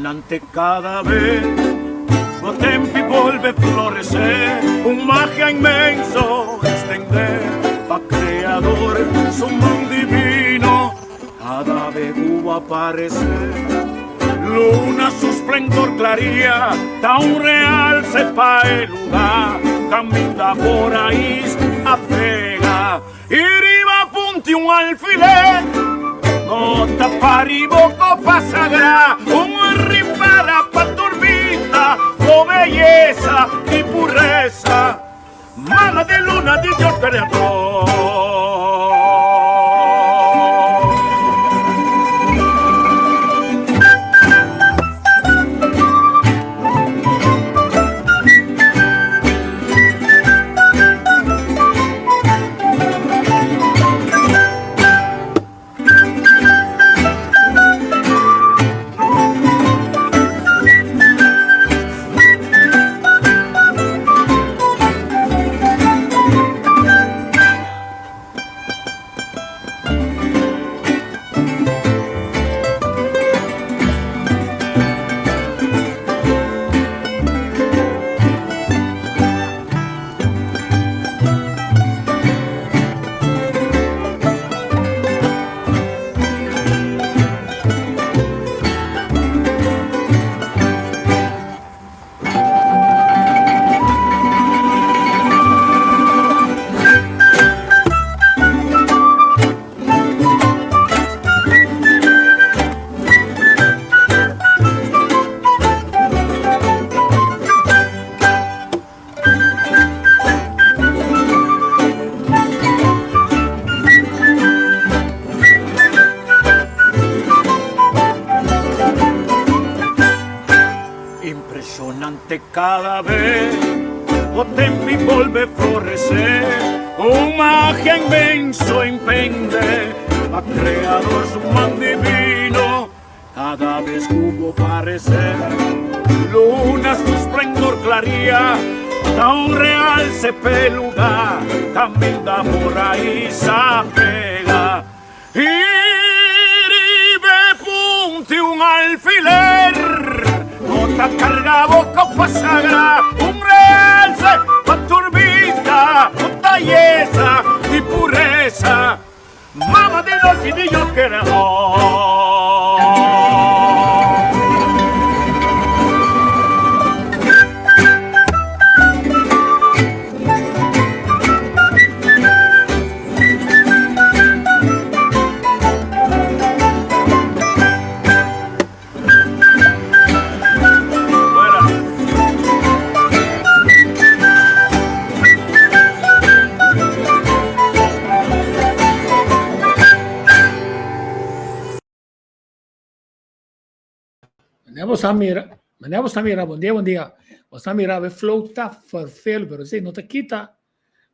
Impresionante cada vez Bo tempi volve florecer Un magia inmenso extender Pa creador su man divino Cada vez hubo aparecer Luna su esplendor claría Ta un realce pa e lugar Caminda por ahí a pega Y riba punti un alfiler No ta pari bo copa sagrá Un ripara pa tur bista Bo beyesa y puresa Mama di luna di Dios creador. Impresionante cada vez o tempi volve florecer Un magia inmenso impende A creador su man divino Cada vez cubo parecer Luna su esplendor claría Ta un realce peluda Caminda por ahí sa pega Iribe punti un alfiler No ta carga bo copa sagra Un realce pa tur bista Un tayesa di puresa Mama di nochi di Dios creador. Manera bo sa mira, manera bo sa mira, bon dia, bon dia. Bo sa mira, e flow ta ferfel, pero esei no ta kita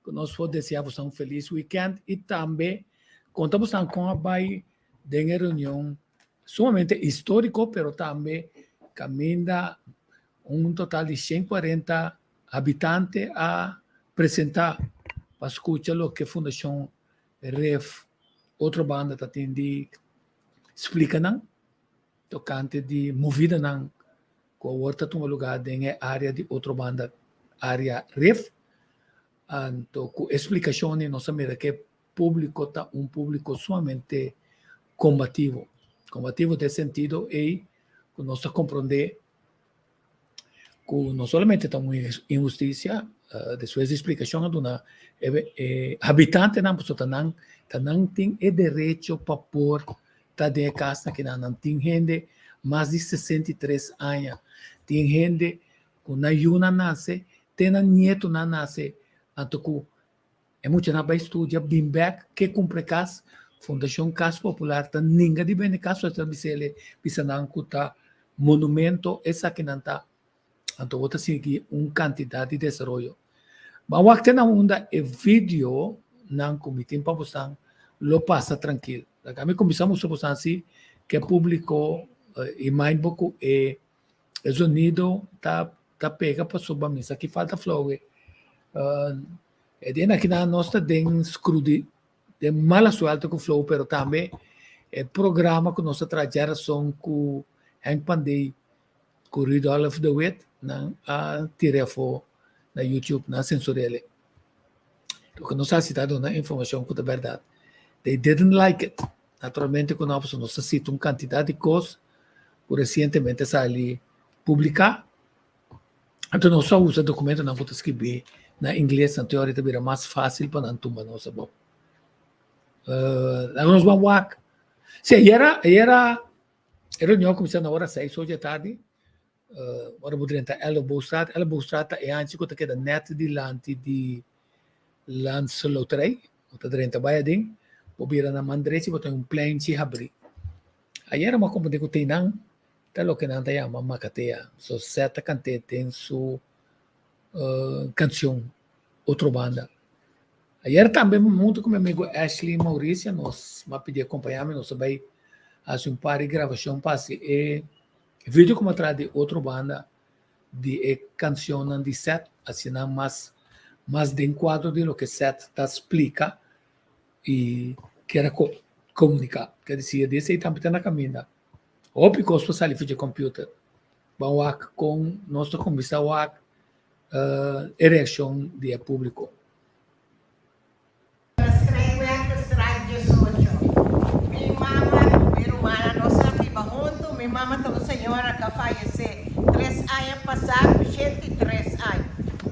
ku nos por desea bo un felis weekend i tambe konta bo kon a bai den e reunion sumamente historico, pero tambe caminda un total di 140 habitante a presenta pa scucha loke Fundacion Ref Otrobanda ta tin di splica nan tocante di movidanan cu awor ta tuma lugar den e area di Otrobanda, area Ref. Anto cu e splicacionnan nos a mira cu e públiko ta un públiko sumamente kombativo. Kombativo den sentido ei ku nos ta komprondé ku no solamente ta un inhustisia, despues di splikashon a duna e habitantenan pasobra ta nan ta nan tin e derecho pa por ta den e kasnan kinan. Nan tin hende mas di 63 aña, tin hende ku nan yunan nase te nan nietonan nase anto ku E muchanan bai studia, bin bek, ke kumpra e kas, Fundashon Kas Popular ta ninga di bende kas, pasobra ta bisa el, bisa nan ku ta monumento esakinan ta. Anto bo ta sigui un kantidat di desaroyo. Bo a wak te na unda e video nan ku mi tin pa bosan lo pasa trankil. Laga mi kuminsá mustra bosan si ke públiko i mind bo ku e E zonido ta ta pega pasobra mi sa ki falta flow e. E dia aki nan nos ta den scrudi den mala suerte ku flow pero tambe e programa ku nos a traha djarason ku Henk Pandey. Ku Rudolf de Wit nan a tira afó na YouTube, nan a sensur'é. Loke nos hasi ta duna informashon ku ta bèrdat. They didn't like it. Naturalmente ku nos nos ta sita un kantidat di kos ku resientemente a sali publiká. Anto nos a usa dokumentonan ku ta skibí na ingles, anto e ora ta bira mas fásil pa nan tumba nos abou. Laga nos ban wak. Si, ayera, ayera e reunion a kuminsá na ora seis ocho di tardi. Ora bo drenta Elleboogstraat, Elleboogstraat ta e hanchi ku ta keda nèt dilanti di Landsloterij. Bo ta drenta bai aden, bo bira na man drechi bo ta un pleinchi habrí. Ayera mi a komprendé ku teinan ta loke nan ta yama makatea. So Seth ta kant'é den su kanshon Otro Banda. Ayer tambe mi hunto ku mi amigo Ashley Mauricia nos a pidi akompañá mi, nos a bai hasi un par di grabashon pa hasi e video ku mi a traha di otro banda di e kanshonnan di Seth, asina mas mas den kuadro di loke Seth ta splika i kier a komuniká. Ker disi di esei tambe ta na kaminda. Hopi kos por sali for dje computer. Ban wak kon nos ta kuminsá wak e reakshon di e públiko. Schrijnwerkersstraat 18. Mi mama ku mi rumannan nos a biba huntu. Mi mama ta un señora ku a fayesé tres aña pasá ku 83 aña.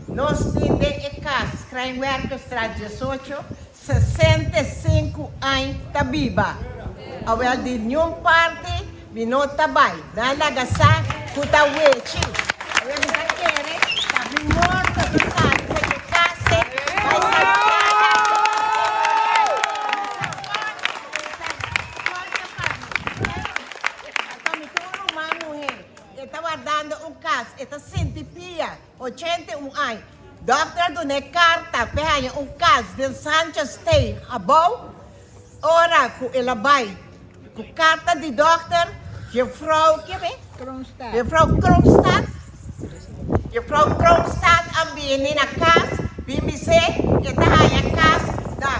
Nos tin den e kas Schrijnwerkersstraat 18 65 aña ta biba. Awel di niun parti mi no ta bai. Nan laga sa ku ta wechi. Awel mi ta kere ta mi morto ta sali for di kas e bai Santiago. Anto mi tin un ruman muhé, e ta wardando un kas, e ta sinti pia. 81 aña. Dòkter a duna e karta p'e haña un kas den Sanchez Steeg abou. Ora ku el a bai ku karta di dòkter, Jefrou kibe? Jefrou Kronstad. Jefrou Kronstad a bini na kas bin bis'é e ta haña kas na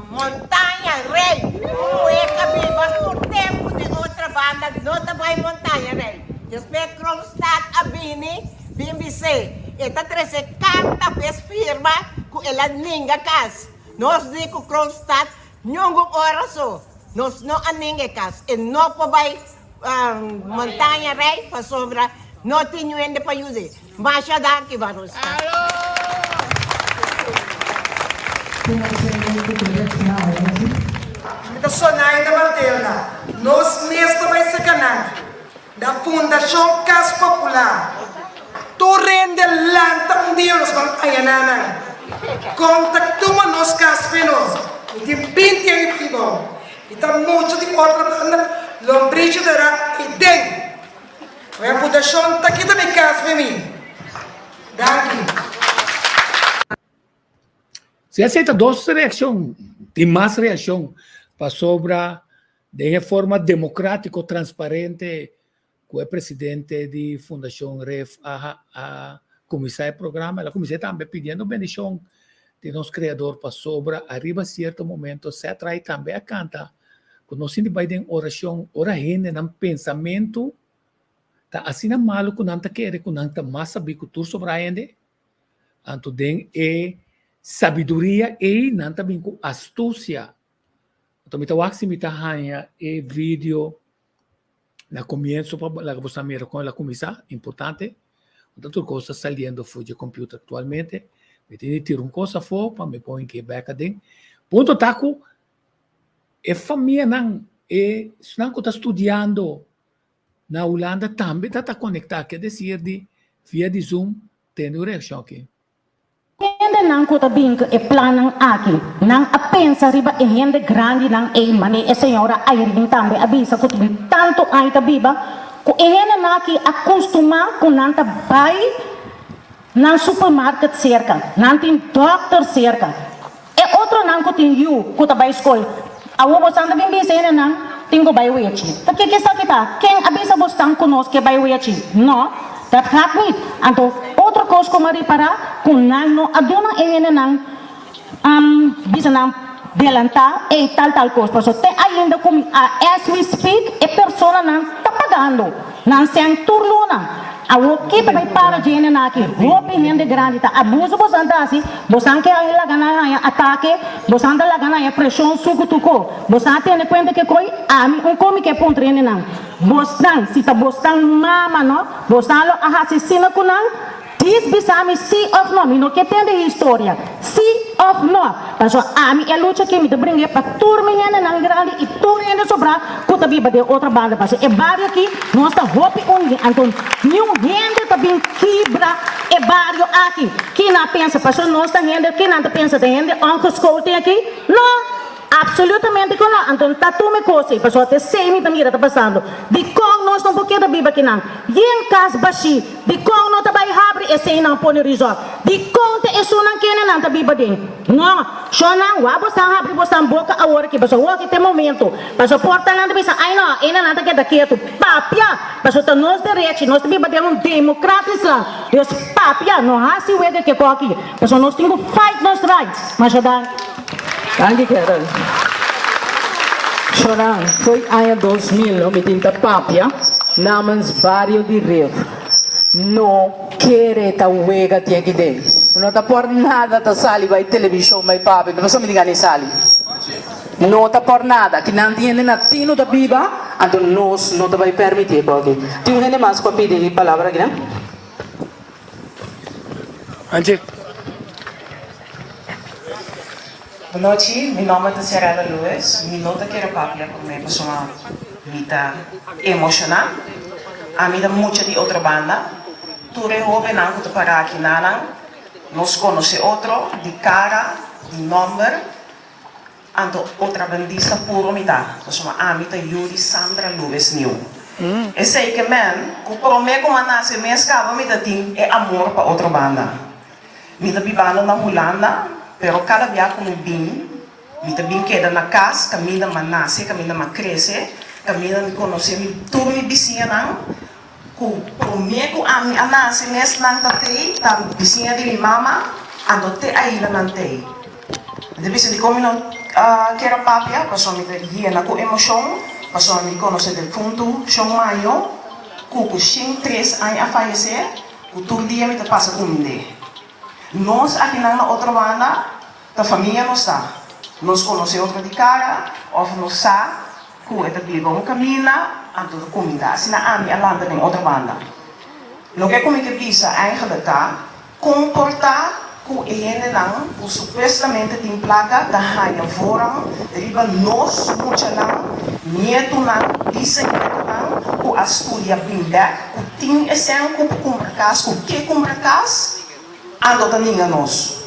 Montaña Rey. Un muhé ku a biba tur tempu den otra banda no ta bai Montaña Rey. Despues Kronstad a bini bin bis'é, e ta trese karta p'es firma ku el a ninga kas. Nos di ku Kronstad ñungun ora so nos no a ninga e kas. E no por bai Montaña Rey pasobra no tin ñuende pa yud'é. Masha danki Baruska. Mi ta Sonaida Matilda. Nos mes ta bai saka nan. Na Fundashon Kas Popular, tur hende lanta un dia nos ban ayaná nan. Kon ta tuma nos kas fe nos? Mi tin 20 aña di bou. Mi ta mucha di otro banda, Lombrichi Dorá i den. Wea fundashon ta kita mi kas fe mi. Danki. Si esei ta dos reakshon, tin mas reakshon pasobra Den e forma democratico transparente cu e presidente di Fundacion Ref a a cuminsa e programa, el a cuminsa tambe pidiendo bendicion di nos Creador pasobra ariba cierto momento Seth Wright tambe a canta cu nos tin di bay den oracion ora hendenan pensamento ta asina malo cu nan ta kere cu nan ta mas sabi cu tur sobra hende, anto den e sabiduria ey nan ta bin cu astucia. Anto mi ta wak si mi ta haña e video na comienzo pa laga boso mira con el a cuminsa, importante. Anto tur cos ta saliendo for dje computer actualmente. Mi tin di tira un cos afo pa mi por hinca bek aden. Punto ta cu e famianan, e esnan cu ta studiando na Hulanda tambe ta ta conecta, ke desir di via di Zoom tene un reaccion aki. Hendenan ku ta bin ku e plannan aki, nan a pensa riba e hende grandinan ei, manera e señora Irene tambe a bisa ku tin tantu aña ta biba, ku e hendenan aki a kustumá ku nan ta bai nan supermarket serka, nan tin dòkter serka. E otronan ku tin yu ku ta bai skol, awor bosan ta bin bisa hendenan tin ku bai wechi. Ta kiko esaki ta? Ken a bisa bosnan ku nos ke bai wechi? No, dat gaat niet. Anto otro kos ku mi a ripará, ku nan no a duna e hendenan bisa nan delantá ey tal tal kos. Pasobra te ainda ku mi a as we speak e personanan ta pagando. Nan sèn tur luna. Awor ki ta bai para dje hendenan aki? Hopi hende grandi ta abuso bosan ta hasi, bosan ke haña laga nan haña atake, bosan ta laga nan haña preshon suku tuko. Bosan a tene kuenta ke koi? Ami un komi ke puntra hendenan. Bosnan, si ta bosnan mama no, bosnan lo a hasi asina ku nan? Dis bisa mi si of no, mi no ke tende historia, si of no, pasobra ami e lucha aki mi ta bring'e pa tur mi hendenan grandi i tur hende sobrá ku ta biba den otro banda, pasobra e bario aki nos ta hopi uní, anto niun hende ta bin kibra e bario aki, kinan a pensa pasobra nos ta hende, kinan ta pensa ta hende ongeschoold tin aki? No! Absolutamente ku no, anto no ta tuma e kos ei, pasobra ta esei mi ta mira ta pasando. Dikon nos no por keda biba akinan? Yen kas bashí, dikon no ta bai habri eseinan pone resort? Dikon ta esunnan kenenan ta biba den? No, shonnan, wak bosan habri bosan boka awor aki, pasobra awor aki ta e momento. Pasobra por ta nan ta bisa, ai no, einan ta keda ketu. Papia! Pasobra ta nos derechi, nos ta biba den un democratisch land. Dus papia, no hasi wega ke kos aki, pasobra nos tin ku fight nos rights. Masha danki. Danki Carol. Shonan, fo'i aña 2000 no mi tin ta papia namens bario di Rif. No kere ta wega tin aki den. No ta por nada ta sali bai televishon bai papia, no pasobra mi tin gana di sali. No ta por nada. Kinan tin hende na tino ta biba, anto nos no ta bai permiti e kos aki. Tin un hende mas ku a pidi palabra akinan? Angie. Bonochi, mi nomber ta Ciarella Lewis, mi no ta kere papia prome pasobra mi ta emociona. Ami ta mucha di otro banda, tur e hobennan cu ta para aki nanan nos conoce otro di cara, di nomber, Anto otrabandista puro mi ta, pasobra ami ta yu di Sandra Lewis New. Esei ke men ku promé ku m'a nase mes kaba mi ta tin e amor pa otro banda. Mi ta bibando na Hulanda, pero kada bia ku mi bin, mi ta bin keda na kas kaminda m'a nase, kaminda m'a krese, kaminda mi konosé mi tur mi bisiñanan ku promé ku ami a nase mes nan ta tei, ta bisiña di mi mama, anto te ainda nan tei. Mi ta bisa dikon mi no kier a papia, pasobra mi ta yena ku emoshon, pasobra mi konosé defuntu Shon Mayo ku ku 103 aña a fayesé, ku tur dia mi ta pasa kumind'é. Nos akinan na otro banda ta famia nos ta, nos konosé otro di kara òf nos sa ku e ta biba un kaminda, anto ta kumindá. Asina ami a lanta den otro banda. Loke ku mi ke bisa eigenlijk ta. Kon por ta ku e hendenan ku supuestamente tin plaka ta haña voorrang riba nos muchanan, nietunan, bisanietunan ku a studia bin bèk, ku tin e sèn ku por kumpra kas, ku ke kumpra kas, anto ta ninga nos.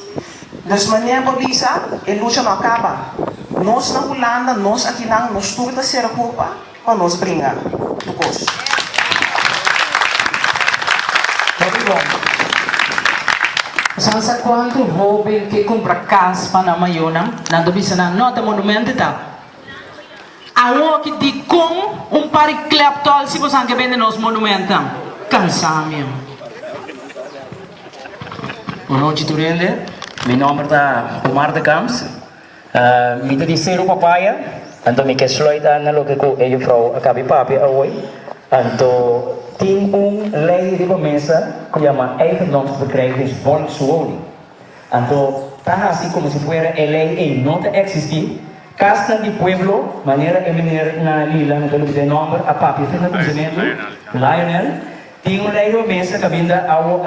Dus manera bo bisa, e lucha no a kaba. Nos na Hulanda, nos akinan, nos tur ta sera kurpa pa nos bringa tur kos. Hopi bon. Bosan sa kuantu hoben ke kumpra kas pa nan mayornan? Nan ta bisa nan, No, ta monumento ta. Awoki dikon un par di kleptol si bosan ke bende nos monumentonan? Kansa mi. Bon nochi tur hende. Mi nomber ta Omar de Camps. Mi ta di Seru Papaya, anto mi ke sluit aan na loke ku e jufrou a kabi papia awoy. Anto tin un lei riba mesa ku yama Eigendomsverkrijgingsvolkswoning. Anto ta hasi komo si fuera e lei ei no ta eksistí. Kasnan di pueblo, manera e meneer na lila, mi ta lubida e nomber, a papia fin na kuminsamentu, Lionel, tin un lei riba mesa kaminda awo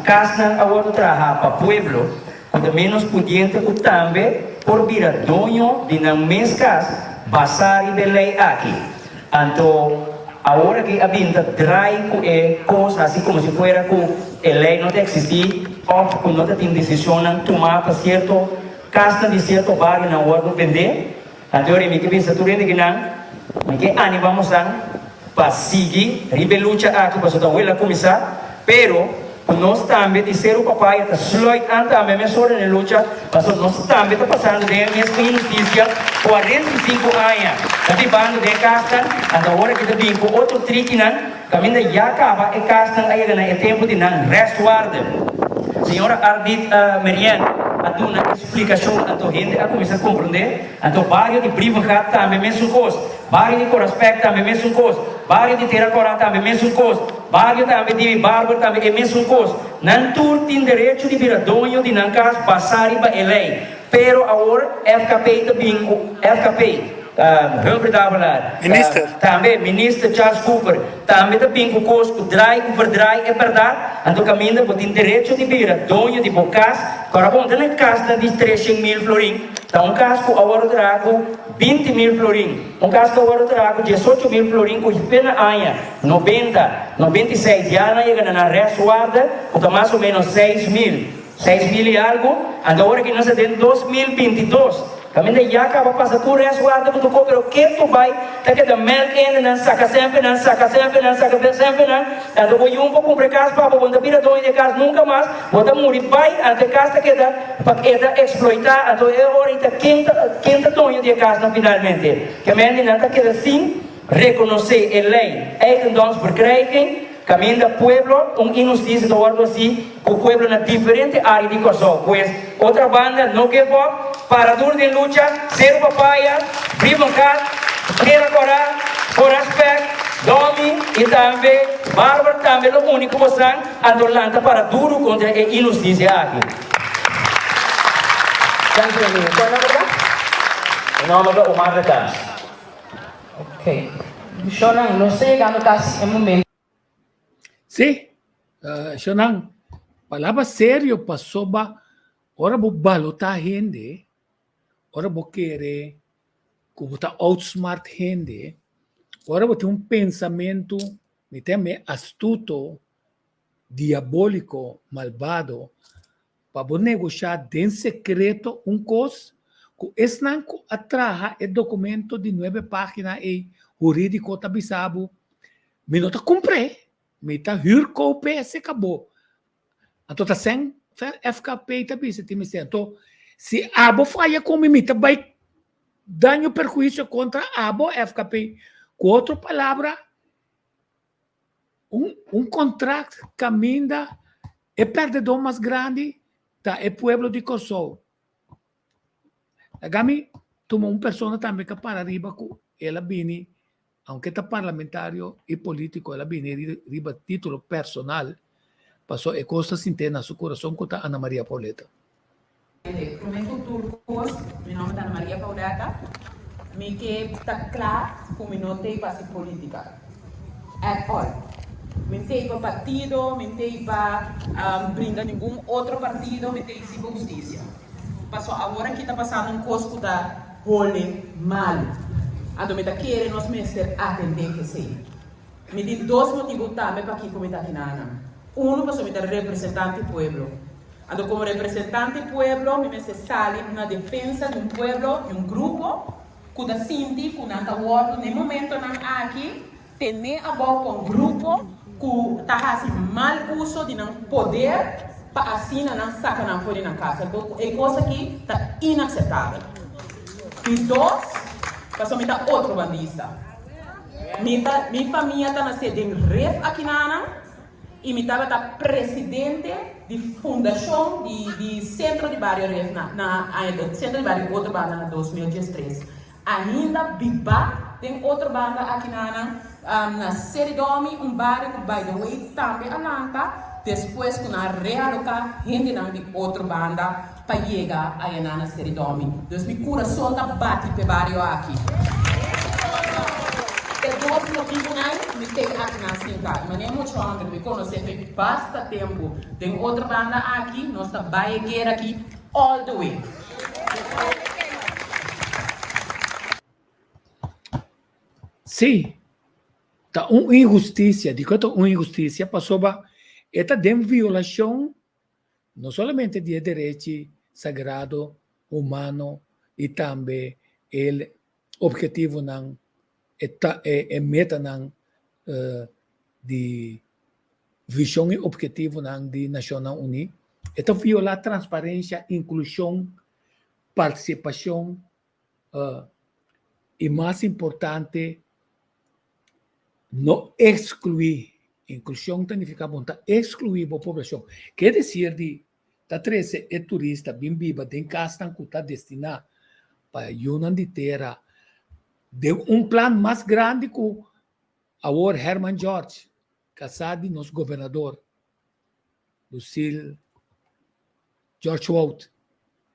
kasnan a wòrdu traha pa pueblo. Ku ta ménos pudiente ku tambe por bira doño di nan mes kas basá riba e lei aki. Anto awor aki a bin ta drai ku e kos hasi komo si fuera ku e lei no ta eksistí òf ku no ta tin desishonnan tumá pa sierto kasnan di sierto barionan wòrdu bendé. Anto ora mi ke bisa tur hende kinan, mi ke animá mosan pa sigui riba e lucha aki pasobra ta wela kuminsá, pero ku nos tambe di Seru Papaya ta sluit an tambe mesora den e lucha pasobra nos tambe ta pasando den e mes inhustisia 45 aña ta bibando den e kasnan, anto awor aki ta bin ku otro trikinan kaminda ya kaba e kasnan a yega na e tempu di nan restwaarde. Señora Ardit Merian a duna e splikashon anto hende a kuminsá komprondé. Anto bario di Brievengat tambe mesun kos, bario di Koraspek tambe mesun kos. Bario di Tera Kòrá tambe mesun kos. Bario tambe di Barber tambe e mesun kos. Nan tur tin derecho di bira doño di nan kas basá riba e lei. Pero awor FKP ta bin ku FKP, Humphrey Davelaar, Minister. tambe Minister Charles Cooper tambe ta bin ku kos ku draai ku verdraai e bèrdat. Anto kaminda bo tin derecho di bira doño di bo kas, kòrda bon ta na kasnan di 300.000 florin, ta un kas ku awor traha ku 20.000 florin, un kas ku awor traha ku 18.000 florin ku pena aña 90, 96 ya nan yega na nan restwaarde ku ta mas o menos 6.000. 6000 i algu, anto ora ki nos ta den 2022, kaminda ya kaba pasa tur res warda ku tokó, pero ke ku bai ta keda mèlk ende nan saka semper nan saka semper nan saka semper nan, anto bo yun por kumpra e kas pa bo, bo no ta bira doño di e kas nunka mas, bo ta muri bai, anto e kas ta keda pa e ta eksploitá, anto e ora ei ta ken ta ken ta doño di e kasnan finalmente? Ke mende nan ta keda sin rekonosé e lei eigendomsverkrijging. Kaminda pueblo un inhustisia ta wòrdu hasi ku pueblo na diferente área di Kòrsou. Pues, otra banda, no give up, para duru den lucha, Seru Papaya, Brievengat, Tera Kòrá, Koraspek, Domi i tambe Barber tambe lo uni ku bosan anto lanta para duru kontra e inhustisia aki. Danki amigo. Kua nomber ta? Mi nomber ta Omar de Camps. Ok. Shonnan, nos ta yegando kasi e momento. Sí, shonnan, palabra serio pasobra ora bo balotá hende, ora bo kere ku bo ta outsmart hende, ora bo tin un pensamentu mi ta yam'é astuto, diabóliko, malbado, pa bo negoshá den sekreto un kos ku esnan ku a traha e dokumento di nuebe página ei hurídiko ta bisa bo, Mi no ta kumpr'é, mi ta hürkoop'é serka bo. Anto ta sèn FKP ta bisa tin mester. Anto si abo faya ku mi, mi ta bai daño perhuisio kontra abo FKP. Ku otro palabra, Un un kontrakt kaminda e pèrdedó mas grandi ta e pueblo di Kòrsou. Laga mi tuma un persona tambe ku a para riba ku el a bini, aunke ta parlamentario i polítiko, el a bini riba título personal, pasobra e kos ta sint'é na su kurason ku ta Ana Maria Pauletta. Promé ku tur kos, mi nòmber ta Ana Maria Pauletta. Mi ke ta kla ku mi no t'ei pa hasi polítika. At all. Mi n'tei pa partido, mi n'tei pa bringa ningun otro partido, mi t'ei si pa hustisia. Paso awor aki ta pasando un kos ku ta hole malu. Anto mi ta kere nos mester atendé ku esei. Mi tin dos motibu tambe pakiko mi ta aki nan. Unu, pasobra mi ta representante pueblo. Anto komo representante pueblo mi mester sali na defensa di un pueblo, di un grupo ku ta sinti ku nan ta wòrdu na e momentonan aki tené abou pa un grupo ku ta hasi mal uso di nan poder pa asina nan saka nan for di nan kas. Anto e kos aki ta inakseptabel. Di dos, pasobra mi ta otro bandista. Mi ta mi famia ta nasé den Rif akinanan. I mi tabata presidente di fundashon di di Sentro di Bario Ref na na aña Sentro di Bario Otrobanda na 2013. Ainda bibá den Otrobanda aki na nan na Seridomi, un bario ku by the way tambe a lanta despues ku nan a realoká hendenan di Otrobanda pa yega ayaná na Seridomi. Dus mi kurason ta bati p'e bario aki. E dos motibunan mi tei aki nan sinta. I manera mucho hòmber mi konosé p'e basta tempu. Den otro banda aki nos ta bai e guera aki all the way. Sí, ta un inhustisia. Dikon ta un inhustisia? Pasobra e ta den violashon no solamente di e derechi sagrado humano i tambe e obhetivonan, e ta e metanan di vishon i obhetivonan di Nashonnan Uní, e ta violá transparensia, inklushon, partisipashon i mas importante no ekskluí. Inklushon ta nifiká bo no ta ekskluí bo poblashon. Ke desir di ta trese e turista bin biba den kasnan ku ta destiná pa yunan di tera den un plan mas grandi ku. Awor Herman George, kasá di nos gobernador Lucille George Wout,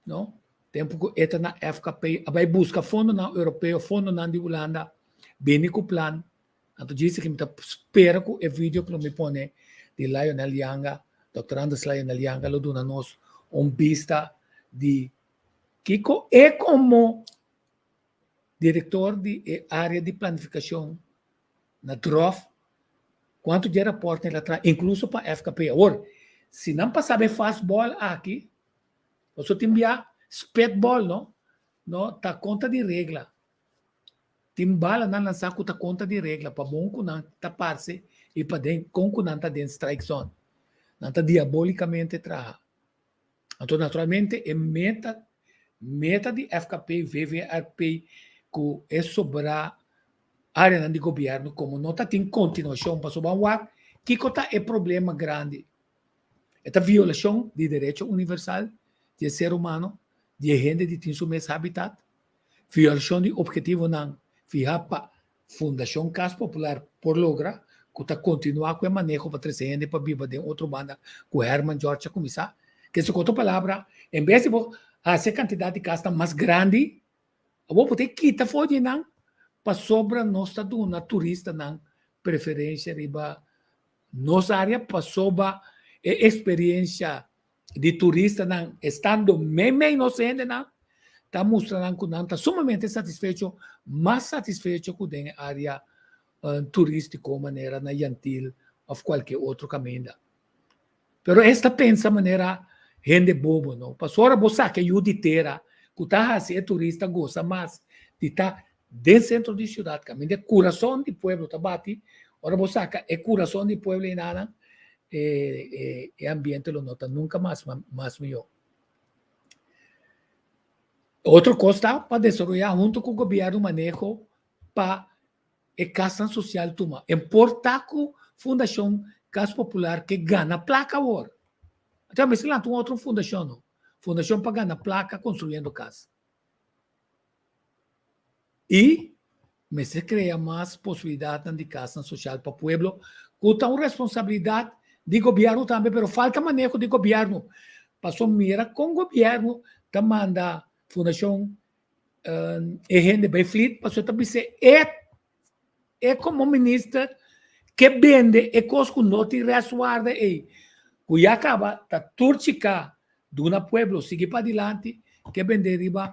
no? Tempu ku e ta na FKP a bai buska fondonan europeo, fondonan di Hulanda, bini ku plan. Anto djis aki mi ta spera ku e video ku lo mi pone di Lionel Yanga, Dòkter Anders Lionel Yanga lo duna nos un bista di kiko e komo Direktor di e área di planifikashon na DROV, kuantu dje rapòrt el a traha, inkluso pa FKP. Awor, si nan pasa be fastball aki, pasobra tin bia spitball no, no ta kontra di regla. Tin balanan lansá ku ta kontra di regla pa bon ku nan ta parse i pa den kon ku nan ta den strike zone. Nan ta diabólikamente traha. Anto naturalmente e meta meta di FKP, VVRP ku e sobrá áreanan di gobièrnu komo no ta tin kontinuashon pasobra ban wak kiko ta e problema grandi. E ta violashon di derecho universal di e ser humano, di e hende di tin su mes habitat, violashon di ophetivonan fihá pa Fundashon Kas Popular por logra ku ta kontinuá ku e maneho pa trese hende pa biba den otro banda ku Herman George a kuminsá. Kese ku otro palabra, en bes di bo hasi e kantidat di kasnan mas grandi, abo por ta e kita for di nan pasobra nos ta duna turistanan preferensia riba nos área pasobra e eksperiensha di turistanan estando meimei nos hendenan ta mustra nan ku nan ta sumamente satisfecho, mas satisfecho ku den e área turístiko manera na Yantil òf kualke otro kaminda. Pero es ta pensa manera hende bobo no, pasobra bo saka e yu di tera ku ta hasi e turista gosa mas di ta den sentro di siudat kaminda e kurason di pueblo ta bati, ora bo saka e kurason di pueblo einanan e e ambiente lo no ta nunka mas mas mihó. Otro kos ta pa desaroyá huntu ku gobièrnu maneho pa e kasnan sosial tuma. En por ta ku Fundashon Kas Popular ke gana plaka awor. Anto mester lanta un otro fundashon no. Fundashon pa gana plaka konstruyendo kas. I mester krea mas posibilidatnan di kasnan sosial pa pueblo, ku ta un responsabilidat di gobièrnu tambe, pero falta maneho di gobièrnu. Pasobra mira kon gobièrnu ta manda fundashon e hende bai flit, pasobra ta bisa e e komo minister ke bende e kos ku no tin rèstwaarde ei, ku ya kaba ta tur chiká duna pueblo sigui padilanti ke bende riba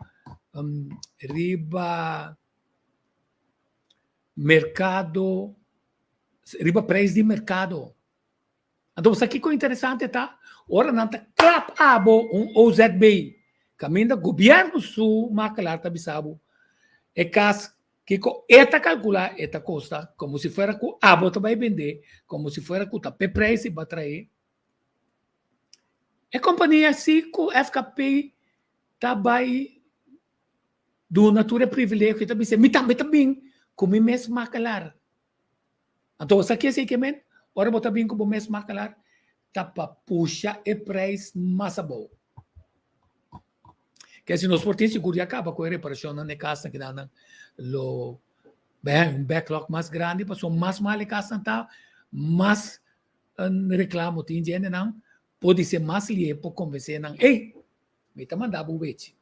riba merkado riba preis di merkado. Anto bo sa kiko interesante ta? Ora nan ta klap abo un OZB, kaminda gobièrnu su makelaar ta bisa bo e kas kiko e ta kalkulá e ta kosta, komo si fuera ku abo ta bai bendé, komo si fuera ku ta p'e preis i bo a traé. E kompania si ku FKP ta bai duna tur e privilegio i ta bisa mi tambe ta bin ku mi mes makelaar. Anto bo sa ke esei ke men? Ora bo ta bin ku bo mes makelaar ta pa pusha e preis mas abou. Ke si nos por tin sigur ya kaba ku e reparashonnan na e kasnan kidanan lo bai haña un backlog mas grandi pasobra mas mal e kasnan ta mas reklamo tin dje hendenan podise mas lihe por konvensé nan ey mi ta manda bo wechi.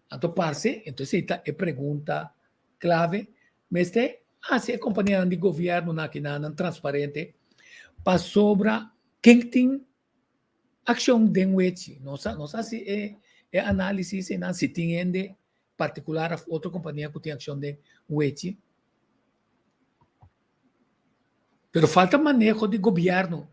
Anto parse, entonces esei ta e pregunta clave, mester hasi e companianan di gobierno na kinanan transparente pasobra ken tin accion den wechi. Nos a nos hasi e e analisis einan si tin hende particular of otro compania cu tin accion den wechi. Pero falta maneho di gobierno.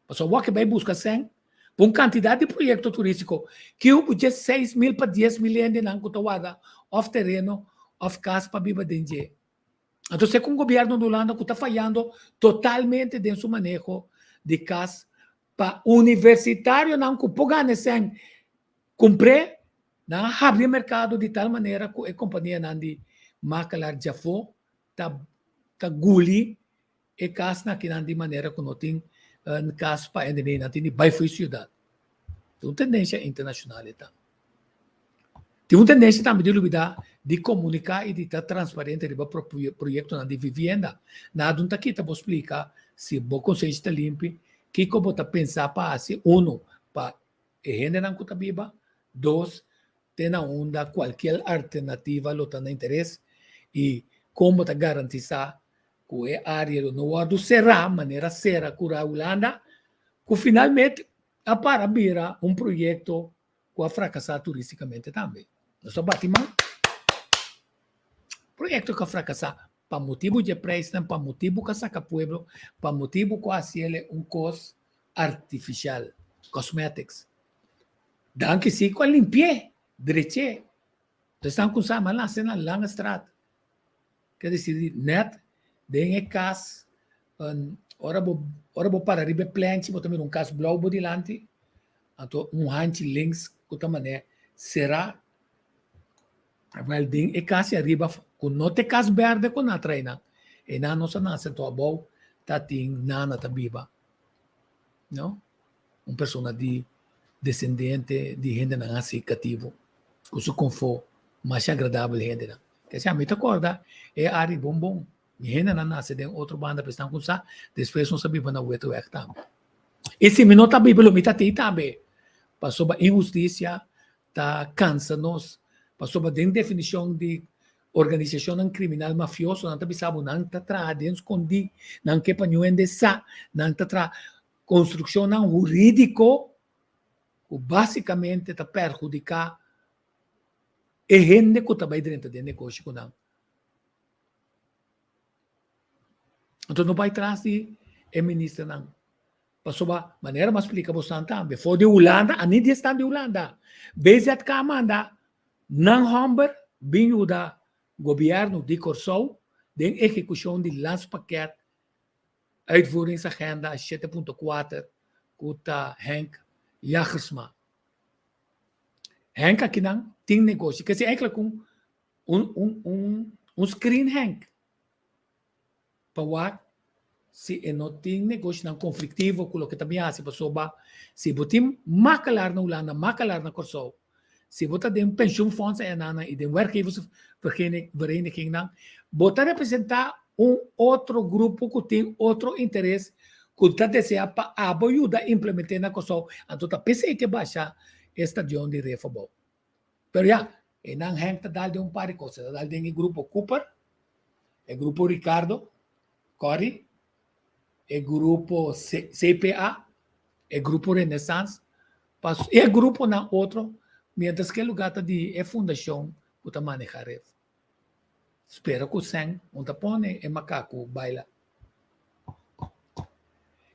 Pasobra wak bai buska sèn pa un kantidat di proyekto turístiko ki hubo dje 6.000 pa 10.000 hendenan ku ta warda òf tereno òf kas pa biba den dje. Anto segun gobièrnu di Hulanda ku ta fayando totalmente den su maneho di kas pa universitarionan ku por gana e sèn kumpr'é, nan a habri e merkado di tal manera ku e kompanianan di makelar djafó ta ta guli e kasnan akinan di manera ku no tin kas pa hende nan tin di bai for e siudat. Ta un tendensia internashonal e ta. Tin un tendensia tambe di lubidá di komuniká i di ta transparente riba proyektonan di vivienda. Nada un ta kita bo splika si bo konsenshi ta limpi, kiko bo ta pensa pa hasi, unu, pa e hendenan ku ta biba, dos, te na unda kualkier alternativa lo ta na interes i kon bo ta garantisá ku e área lo no wòrdu será manera sera kura Hulanda, ku finalmente a para bira un proyekto ku a frakasá turístikamente tambe. Nos a bati man. Proyekto ku a frakasá pa motibu dje preisnan, pa motibu ku a saka pueblo, pa motibu ku a hasiel un kos artifisial, cosmetics. Danki si ku a limpi'é, drech'é. Esnan ku sa, m'a nase na Langestraat. Ke desir nèt den e kas, ora bo ora bo para riba e plenchi bo ta mira un kas blou bo dilanti, anto un hanchi links ku ta manera será. Wèl den e kas ariba ku no ta e kas bèrdè ku nan a trae nan, einan nos a nase anto abou ta tin nana ta biba, no? Un persona di descendiente di hendenan hasi katibu ku su konfó masha agradabel hendenan. Kese ami ta kòrda e área bon bon. Mi hendenan nase den otro banda pa esnan ku sa, despues nos a biba na Weteweg tambe. I si mi no ta biba lo mi ta tei tambe, pasobra inhustisia ta kansa nos, pasobra den definishon di organisashonnan kriminal mafioso nan ta bisa bo nan ta traha den skondí, nan ke pa niun hende sa, nan ta traha konstrukshonnan hurídiko ku básikamente ta perhudiká e hende ku ta bai drenta den negoshi ku nan. Anto no bai tras di e ministernan. Pasobra manera mi a splika bosan tambe, for di Hulanda, a ni di esnan di Hulanda, BZK a manda nan hòmber bin yuda gobièrnu di Kòrsou den ehekushon di landspakket Uitvoeringsagenda 7.4 ku ta Henk Jagersma. Henk akinan tin negoshi. Kesi eigenlijk un un un un un screen Henk pa wak si e no tin negoshinan konfliktivo ku loke ta bin hasi pasobra si bo tin makelaar na Hulanda, makelaar na Kòrsou, si bo ta den pensioenfonds enanan i den werkgeversverenigingnan, bo ta representá un otro grupo ku tin otro interes ku ta deseá pa abo yuda implement'é na Kòrsou, anto ta p'esei ke basha e stadion di Refobou. Pero ya, einan Henk ta dal den un par di kos, e ta dal den e grupo Cooper, e grupo Ricardo, Corrie, e grupo CPA, e grupo Renaissance, pas e gruponan otro, mientras ke lugar ta di e fundacion ku ta maneha ref. Spera ku sèn un ta pone e makaku baila.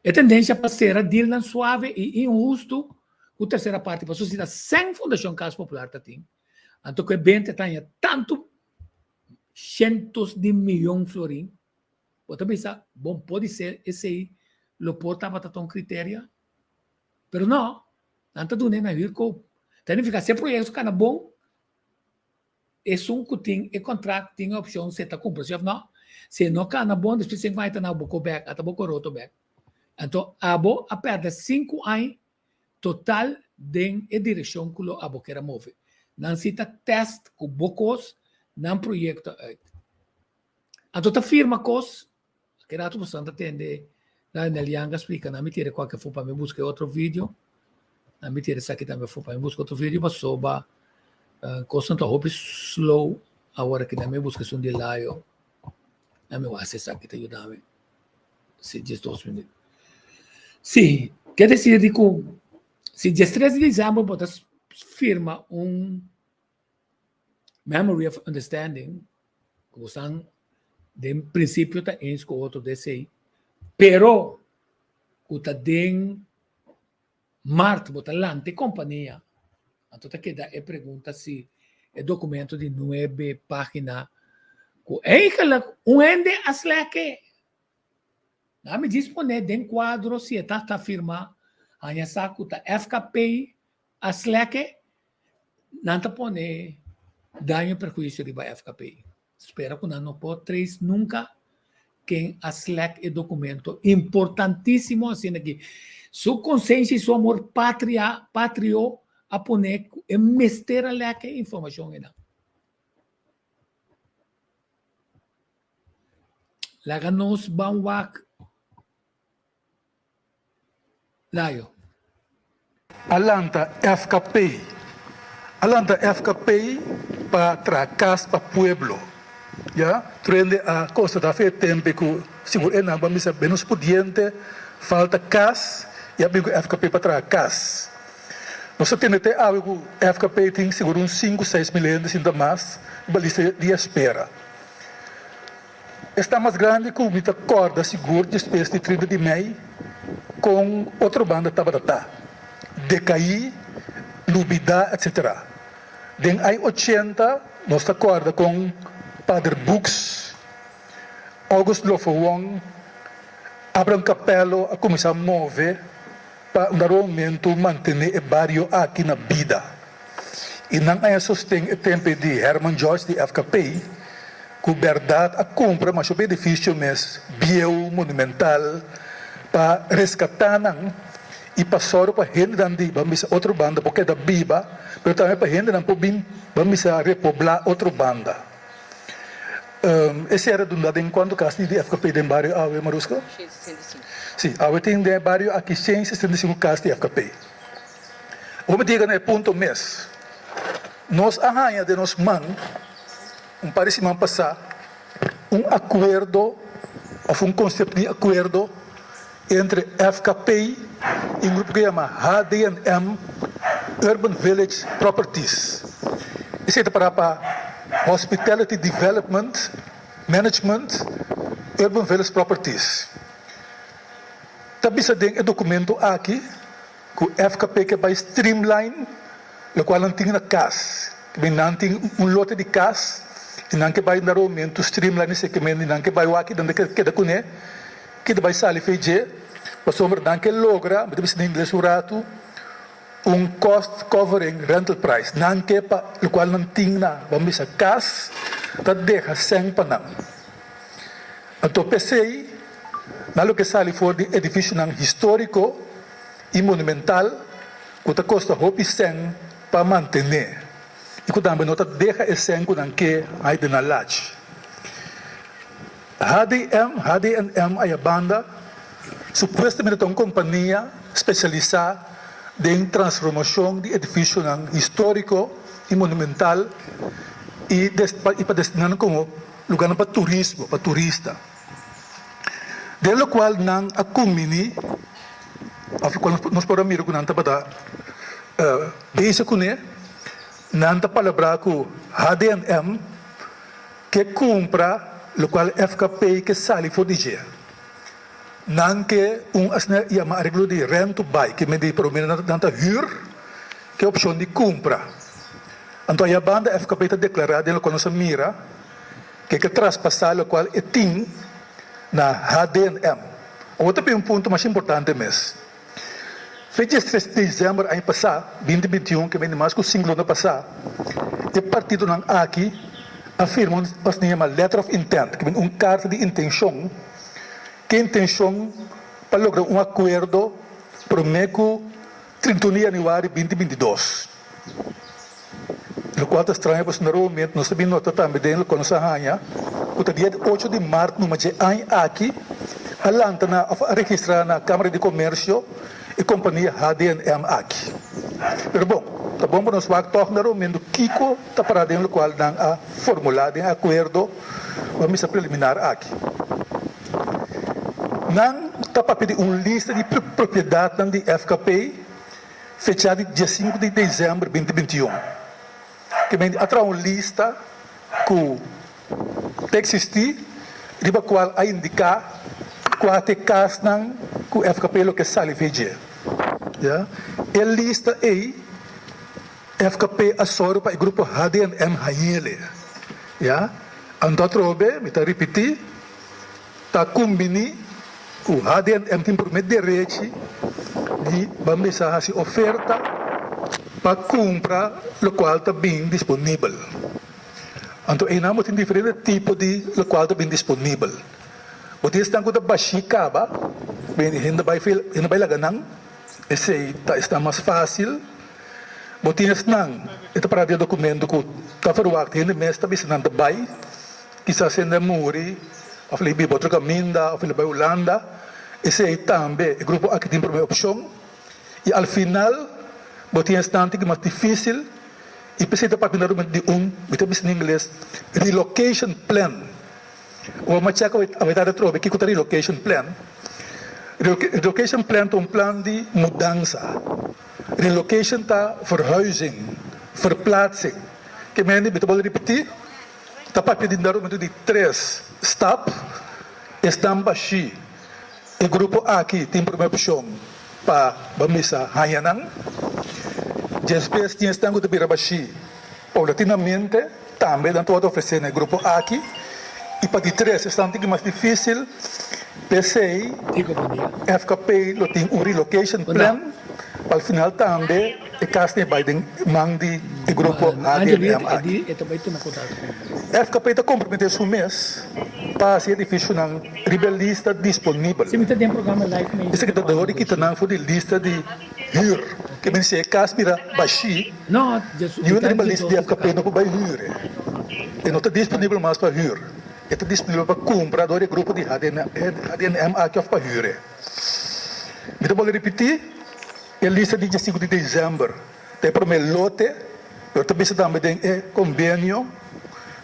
E tendensia pa sera dealnan suave i inhustu ku tersera parti pasobra si ta sèn Fundashon Kas Popular ta tin, anto ku e benta ta haña tantu shentos di miyon florin, Bo ta bisa, bon, podisé esei lo por tabata ta un kriteria. Pero no, nan ta dun'é na huurkoop. Ta nifiká si e proyekto kana bon, esun ku tin e kontrakt tin e opshon si e ta kumpra si òf no. Si e no kana bon, despues sinku aña ta na bo ko bèk, ata bo koroto bèk. Anto abo a pèrdè sinku aña total den e direkshon ku lo abo kier a move. Nan si ta tèst ku bo kos nan proyekto uit. Anto ta firma kos, ke rato boso ta tende Lionel Yanga splika, nan mi tira kualke for pa mi buska e otro video, nan mi tira esaki tambe for pa mi buska otro video pasobra kosnan ta hopi slow awor aki, nan mi buska esun di Layo, nan mi wak si esaki ta yuda mi, si 12 minüt. Si, ke desir di ku si 13 di december bo ta firma un Memory of understanding, ku bosan den prinsipio ta eens ku otro den esei, pero ku ta den mart bo ta lanta e kompania, anto ta keda e pregunta si e dokumento di nuebe pagina ku eigenlijk un hende a slèk e. Nan mi djis pone den kuadro si e ta ta firma haña sa ku ta FKP a slèk e. Nan ta pone daño perhuisio riba FKP. Spera ku nan no por trace nunka ken a slèk e dokumento importantísimo asina ki su konsensia i su amor patria patrio a pone ku. Ku e mester a lèk e informashon einan. Laga nos ban wak Layo. A lanta FKP. A lanta FKP pa traha kas pa pueblo. Ya, tur hende a konstatá fe e tempe ku sigur e nan bo a misa menos pudiente, falta kas i a bin ku FKP pa traha kas. Nos ta tende te awe ku FKP tin sigur un sinku 6000 hende sinta mas riba lista di espera. Esnan mas grandi ku mi ta kòrda sigur despues di 30 di mei kon otro banda tabata ta, dekaí, lubidá etc. Den ai 80 nos ta kòrda kon Pader Buks, August Lofowong, Abraham Capello a kuminsá move pa un dado momento mantené e bario aki na bida. I nan aña sosten e tempe di Herman George di FKP ku bèrdat a kumpra masha hopi edifisio mes bieu, monumental, pa reskatá nan i pa sòru pa hendenan di ban bisa otro banda por keda biba, pero tambe pa hendenan por bin ban bisa repoblá otro banda. Esei a redundá den kuantu kas di FKP den bario awe, Maruska? Sí, awe tin den e bario aki 165 kas di FKP. Bo mi diga na e punto mes. Nos a haña den nos man un par di siman pasá un akuerdo òf un konsepto di akuerdo entre FKP i un grupo ku yama HDM Urban Village Properties. Esei ta pará pa Hospitality Development Management Urban Village Properties. Ta bisa den e dokumento aki ku FKP ke bai streamline lokual nan tin na kas. Kimen nan tin un lote di kas i nan ke bai na romentu streamline esei kimen di nan ke bai wak nan ta keda kuné ke ta bai sali fei dje pasobra nan ke logra, mi ta bisa na ingles un ratu, un cost covering rental price. Nan ke pa lokual nan tin na ban bisa kas ta deha sèn pa nan. Anto p'esei nan lo ke sali for di edifisionan históriko i monumental ku ta kosta hopi sèn pa mantené i ku tambe no ta deha e sèn ku nan ke hai den nan lach. HDM, HDNM aya banda supuestamente ta un kompania spesialisá den transformashon di edifisionan históriko i monumental i pa destiná nan komo Lugarnan pa turismo, pa turista. Den lokual nan a kumbiní, òf lokual nos por a mira ku nan tabata bezig kuné, nan ta palabrá ku HDNM ke kumpra lokual FKP ke sali for di dje. Nan ke un asina yama areglo di rent to buy, ke mende promé nan ta hür ke opshon di kumpra. Anto aya banda FKP ta deklará den lokual nos a mira ke ke traspasá lokual e tin na HDNM. Awor ta bin un punto mas importante mes. Fecha 3 di desèmber aña pasá, 2021, ke bini mas ku sinku luna pasá, e partidonan aki a firma un asina yama letter of intent, ke bini un karta di intenshon, ke intenshon pa logra un akuerdo promé ku 31 di yanüari 2022. Lokual ta straño pasobra na momento nos ta bin nota tambe den lokual nos a haña ku ta dia di ocho di mart numa dje aña aki a lanta na òf a registrá na Kámara di Komersio e kompania HDNM aki. Pero bon, ta bon pa nos wak tòg na momento kiko ta pará den lokual nan a formulá den e akuerdo òf misa preliminar aki. Nan ta papia di un lista di propiedatnan di FKP. Fecha di diesinku di desèmber 2021, ke men a traha un lista ku ta eksistí riba kual a indiká kua ta e kasnan ku FKP lo ke sali fe dje. Ya. E lista ei FKP a sòru pa e grupo HDNM hañ'ele. Ya. Anto atrobe mi ta ripití. Ta kumbiní ku HDNM tin promé derechi di ban bisa hasi oferta pa kumpra lokual ta bin disponibel. Anto einan bo tin diferente tipo di lokual ta bin disponibel. Bo tin esnan ku ta bashí kaba, hende bai hende bai laga nan, esei ta esnan mas fásil. Bo tin esnan, e ta para den e dokumento ku ta ferwagt hende mes ta bisa nan ta bai, kisas hende a muri òf el a biba otro kaminda òf el a bai Hulanda, esei tambe e grupo aki tin promé opshon. I al final bo tin esnan tin ki mas difísil i p'esei ta papia na rumen di un, mi ta bisa na ingles, relocation plan. Bo a chèk awor ta atrobe kiko ta relocation plan. Relocation plan ta un plan di mudansa. Relocation ta verhuizing, verplaatsing. Ke mende mi ta bolbe ripití, ta papia di darumento di tres stap, esnan bashí. E grupo aki tin promé opshon pa bo misa haña nan. Despues tin esnan ku ta bira bashí paulatinamente, tambe nan ta wòrdu ofresé na e grupo aki. I pa di tres, esnan tin ki mas difísil, p'esei FKP lo tin un relocation plan pa al final tambe e kas tin e bai den man di e grupo HDM aki. FKP ta komprometé su mes pa hasi edifisionan riba e lista disponibel. Esaki ta dor di kita nan for di lista di hür. Ke men si e kas bira bashí, niun riba lista di FKP no por bai hür e. E no ta disponibel mas pa hür. E ta disponibel pa kumpra dor di e grupo di HDNM aki òf pa hür e. Mi ta bolbe ripití, e lista di diesinku di desèmber ta e promé lote, pero ta bisa tambe den e kombenio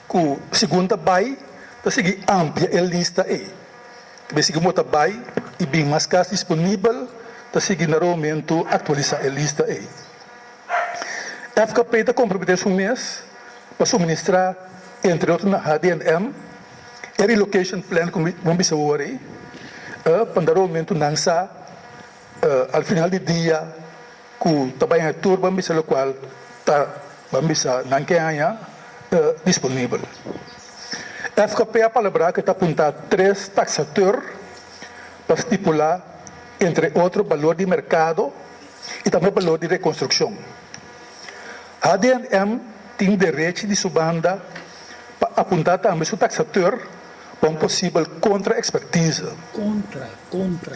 ku segun ta bai ta sigui amplia e lista ei. Ta bay sigui bo ta bay y bin mas cas disponibel ta sigui na momento actualisa e lista ei. FKP ta compromete su mes pa suministra entre otro na HDNM e relocation plan cu bo bisa awor ei pa na momento nan sa al final di dia ku ta bai haña tur ban bisa lokual ta ban bisa nan ke haña disponibel. FKP a palabrá ku e ta apuntá tres taksateur pa stipulá entre otro balor di merkado i tambe balor di rekonstrukshon. HDNM tin derechi di su banda pa apuntá tambe su taksateur pa un posibel kontra-ekspertize. Kontra, kontra.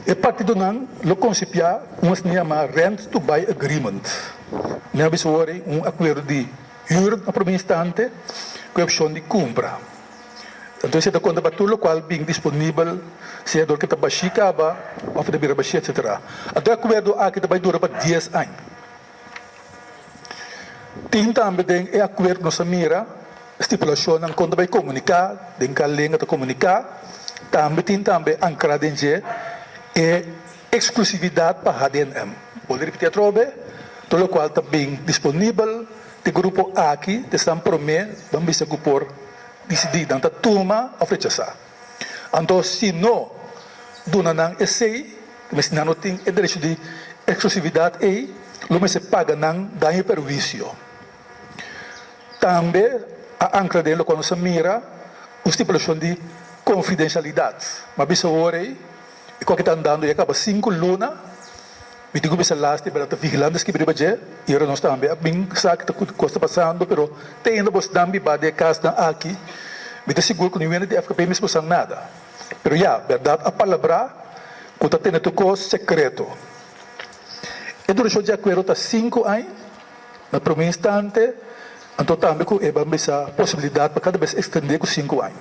E partidonan lo konsipiá un asina yamá rent to buy agreement. Mi a bisa wor ei un akuerdo di hür na promé instante ku e opshon di kumpra. Anto esei ta konta pa tur lokual bin disponibel, sea dor ke ta bashí kaba òf e ta bira bashí etsetera. Anto e akuerdo aki ta bai dura pa dies aña. Tin tambe den e akuerdo nos a mira stipulashonnan kon ta bai komuniká, den kal lenga ta komuniká. Tambe tin tambe ankrá den dje e eksklusividat pa HDNM. Bolbe ripití atrobe, tur lokual ta bin disponibel di grupo aki ta esnan promé ban bisa ku por disidí nan ta tuma òf rechasá. Anto si no duna nan esei, mester nan no tin e derecho di eksklusividat ei, lo mester paga nan daño i perhuisio. Tambe a ankra den lokual nos a mira un stipulashon di konfidensialidat. M'a bisa awor ei, e kua ki ta andando ya kaba sinku luna. Mi tin ku bisa lasti pero ta vigilando skibi riba dje i ora nos tambe a bin sa ki ta kos ta pasando pero te ainda bos dan biba den e kasnan aki mi ta sigur ku niun hende di FKP mes por sa nada pero ya bèrdat a palabrá ku ta tene tur kos sekreto e durashon dje akuerdo ta sinku aña na promé instante anto tambe ku e ban bisa posibilidat pa kada bes ekstendé ku sinku aña.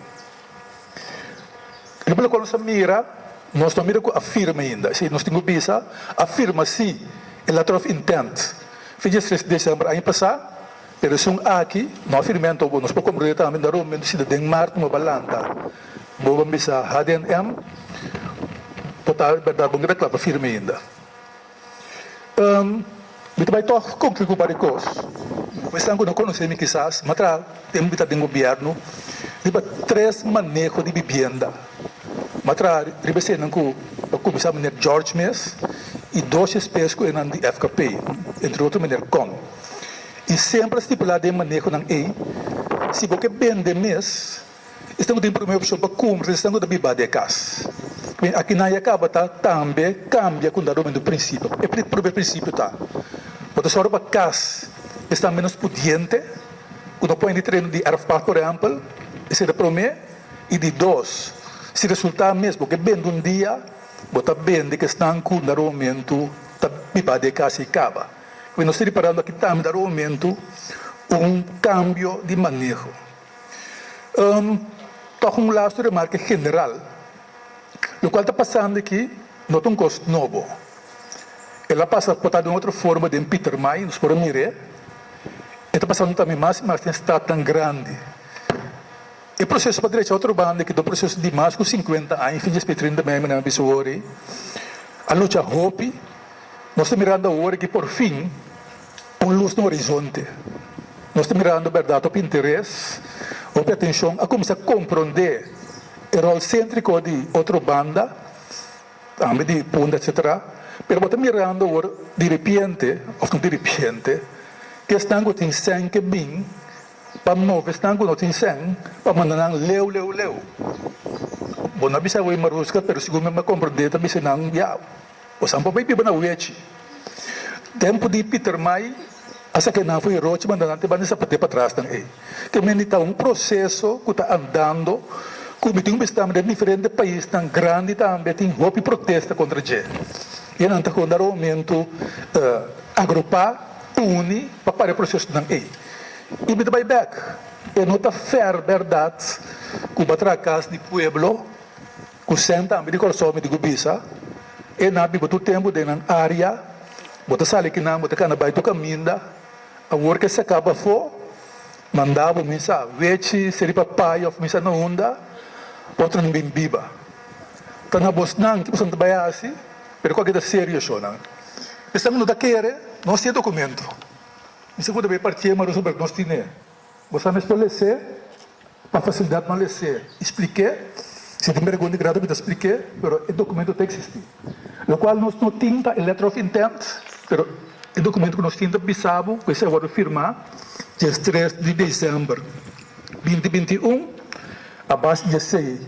Riba lokual nos a mira, nos no a mira ku a firma ainda. Esei nos tin ku bisa, a firma sí e letter of intent fin di tres di desèmber aña pasá, pero esun aki no a firma anto nos por komprondé tambe na rumen si ta den mart no a lanta. Bo ban bisa HDNM por ta bèrdat bo no ta kla pa firma ainda. Mi ta bai tòg konkluí ku vari kos. Esnan ku no konosé mi kisas, mi a traha tempu mi ta den gobièrnu riba tres maneho di bibienda. Mi a traha riba eseinan ku a kuminsá meneer George mes i dos espes ku enan di FKP, entre otro meneer Kong. I semper a stipulá den e manehonan ei, si bo ke bende mes, Esnan ku tin promé opshon pa kumpra esnan ku ta biba den e kas. Bien, aki nan ya kaba ta tambe kambia ku dado momento prinsipio. E promé prinsipio ta, bo ta sòru pa kas esnan ménos pudiente ku no por hende tereno di erfpacht por ehèmpel, esei ta promé. I di dos, si resultá mes bo ke bende un dia, bo ta bende ku esnan ku dado momento ta biba den e kas ei kaba. Ku nos ta riparando aki tambe ta un momento un kambio di maneho. Tòg un lastu remarke general. Lokual ta pasando aki no ta un kos nobo. El a pasa por ta den otro forma den Pietermaai, nos por a mir'é. E ta pasando tambe mas i mas den statnan grandi. E proseso pa drecha otro banda ki ta un proseso di mas ku sinkuenta aña, fin dje espe trinta mei manera mi bisa awor ei, a lucha hopi. Nos ta mirando awor ki por fin un lus na horizonte. Nos ta mirando bèrdat hopi interes, hopi atenshon a kuminsá komprondé e ròl séntriko di otro banda, tambe di Punda etcetera, pero bo ta mirando awor diripiente, òf no diripiente, ku esnan ku tin sèn ke bin pa move esnan ku no tin sèn pa manda nan leu leu leu. Bo no a bisa awor Maruska, pero segun mi a komprondé ta bisa nan ya. Bosan por bay biba na wechi. Tempu di Pietermaai a sake nan for e rochi manda nan te banda zapate patras nan ey. Te mende ta un proceso cu ta andando cu mi tin un bista den diferente paisnan grandi tambe tin hopi protesta contra dje. Y nan ta con dar un momento agrupa, uni pa para e procesonan ey. Y mi ta bay bek. E no ta fair berdad cu bo a traha cas di pueblo. Ku sèn tambe di Kòrsou mi tin ku bisa, e nan biba tur tempu den nan área, bo ta sali kinan, bo ta kana bai tur kaminda, awor ke saka bo afó, manda bo misa wechi, seri papaya òf misa na unda, otronan bin biba. Ta na bosnan ki boso ta bai hasi, pero ku a keda serio shownan. Esnan ku no ta kere, nos tin e dokumento. Mi sa ku ta bai partié marusa pero nos tin'é. Bo sa mester les'é pa facilidad nan les'é y splik'é. Si tin bergon di grado mi ta splik'é, pero e documento ta existi. Locual nos no tin ta e letter of intent, pero e documento cu nos tin ta bisa bo cu esei a wordo firma djes tres di december binti 21 a base di esei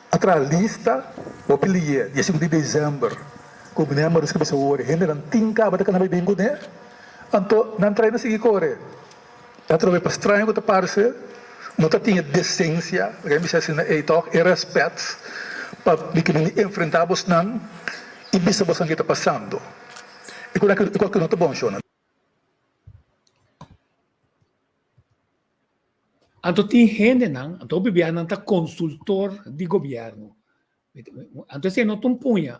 a traha lista hopi lié dies sinku di december cu meneer Maurice a bisa awor e hendenan tin caba ta cana bay bin cune anto nan trae na sigui core. Atrobe pa straño ku ta parse, no ta tin e desensia, laga mi bisa asina ei tòg, e rèspèt pa mi ke bini enfrentá bosnan i bisa bosnan ke ta pasando. E ku e kos ku no ta bon, shona. Anto tin hendenan, anto hopi bia nan ta konsultor di gobièrnu. Anto esei no ta un puña,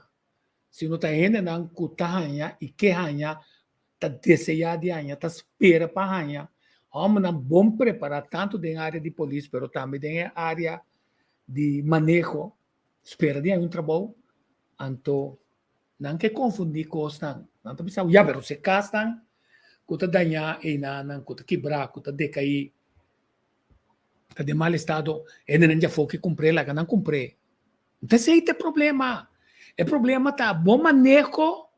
sino ta hendenan ku ta haña i ke haña, ta deseá di haña, ta spera pa haña hòmbernan bon prepará tantu den área di polis pero tambe den e área di maneho, spera di haña un trabou, anto nan ke konfundí kosnan. Nan ta bisa, ya pero si e kasnan ku ta dañá einanan, ku ta kibrá, ku ta dekaí, ta den mal estado, hendenan djafó ke kumpr'é, laga nan kumpr'é. No esei ta e problema. E problema ta bo maneho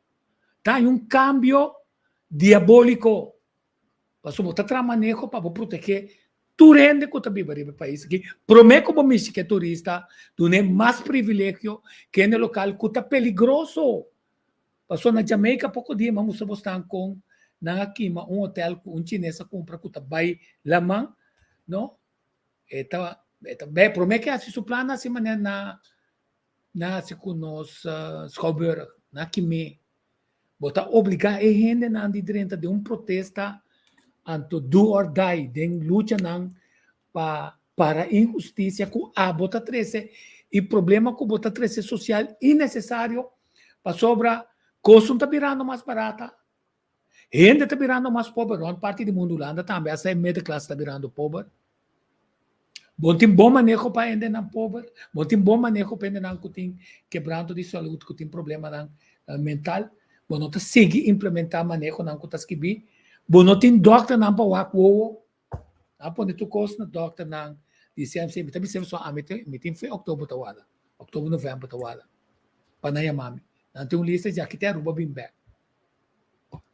ta haña un kambio diabóliko. Pasobra bo ta traha maneho pa bo protegé tur hende ku ta biba riba e pais aki. Promé ku bo mishi ku e turista, dun'é mas privilegio ku hende lokal ku ta peligroso. Pasobra na Jamaica poko dia mi a mustra bosnan kon nan a kima un hotel ku un chines a kumpra ku ta bai laman, no? E ta e ta be promé ke hasi su plan hasi manera na na hasi ku nos schouwburg na kimé. Bo ta obligá e hendenan di drenta den un protesta anto do or die den luchanan pa para inhustisia ku abo ta trese i problema ku bo ta trese sosial innesesario pasobra kosnan ta birando mas barata. Hende ta birando mas pober rond parti di mundu Hulanda tambe hasta e middenklas ta birando pober. Bo no tin bon maneho pa hendenan pober, bo no tin bon maneho pa hendenan ku tin kebranto di salud, ku tin problemanan mental, bo no ta sigui implementa manehonan ku ta skibí, bo no tin dòkternan pa wak wowo, nan a pone tur kos na dòkternan di CMC, mi ta bisa boso ami mi tin fe òktober ta wada, òktober novèmber ta wada pa nan yama mi, nan tin un lista djaki te Aruba bin bèk.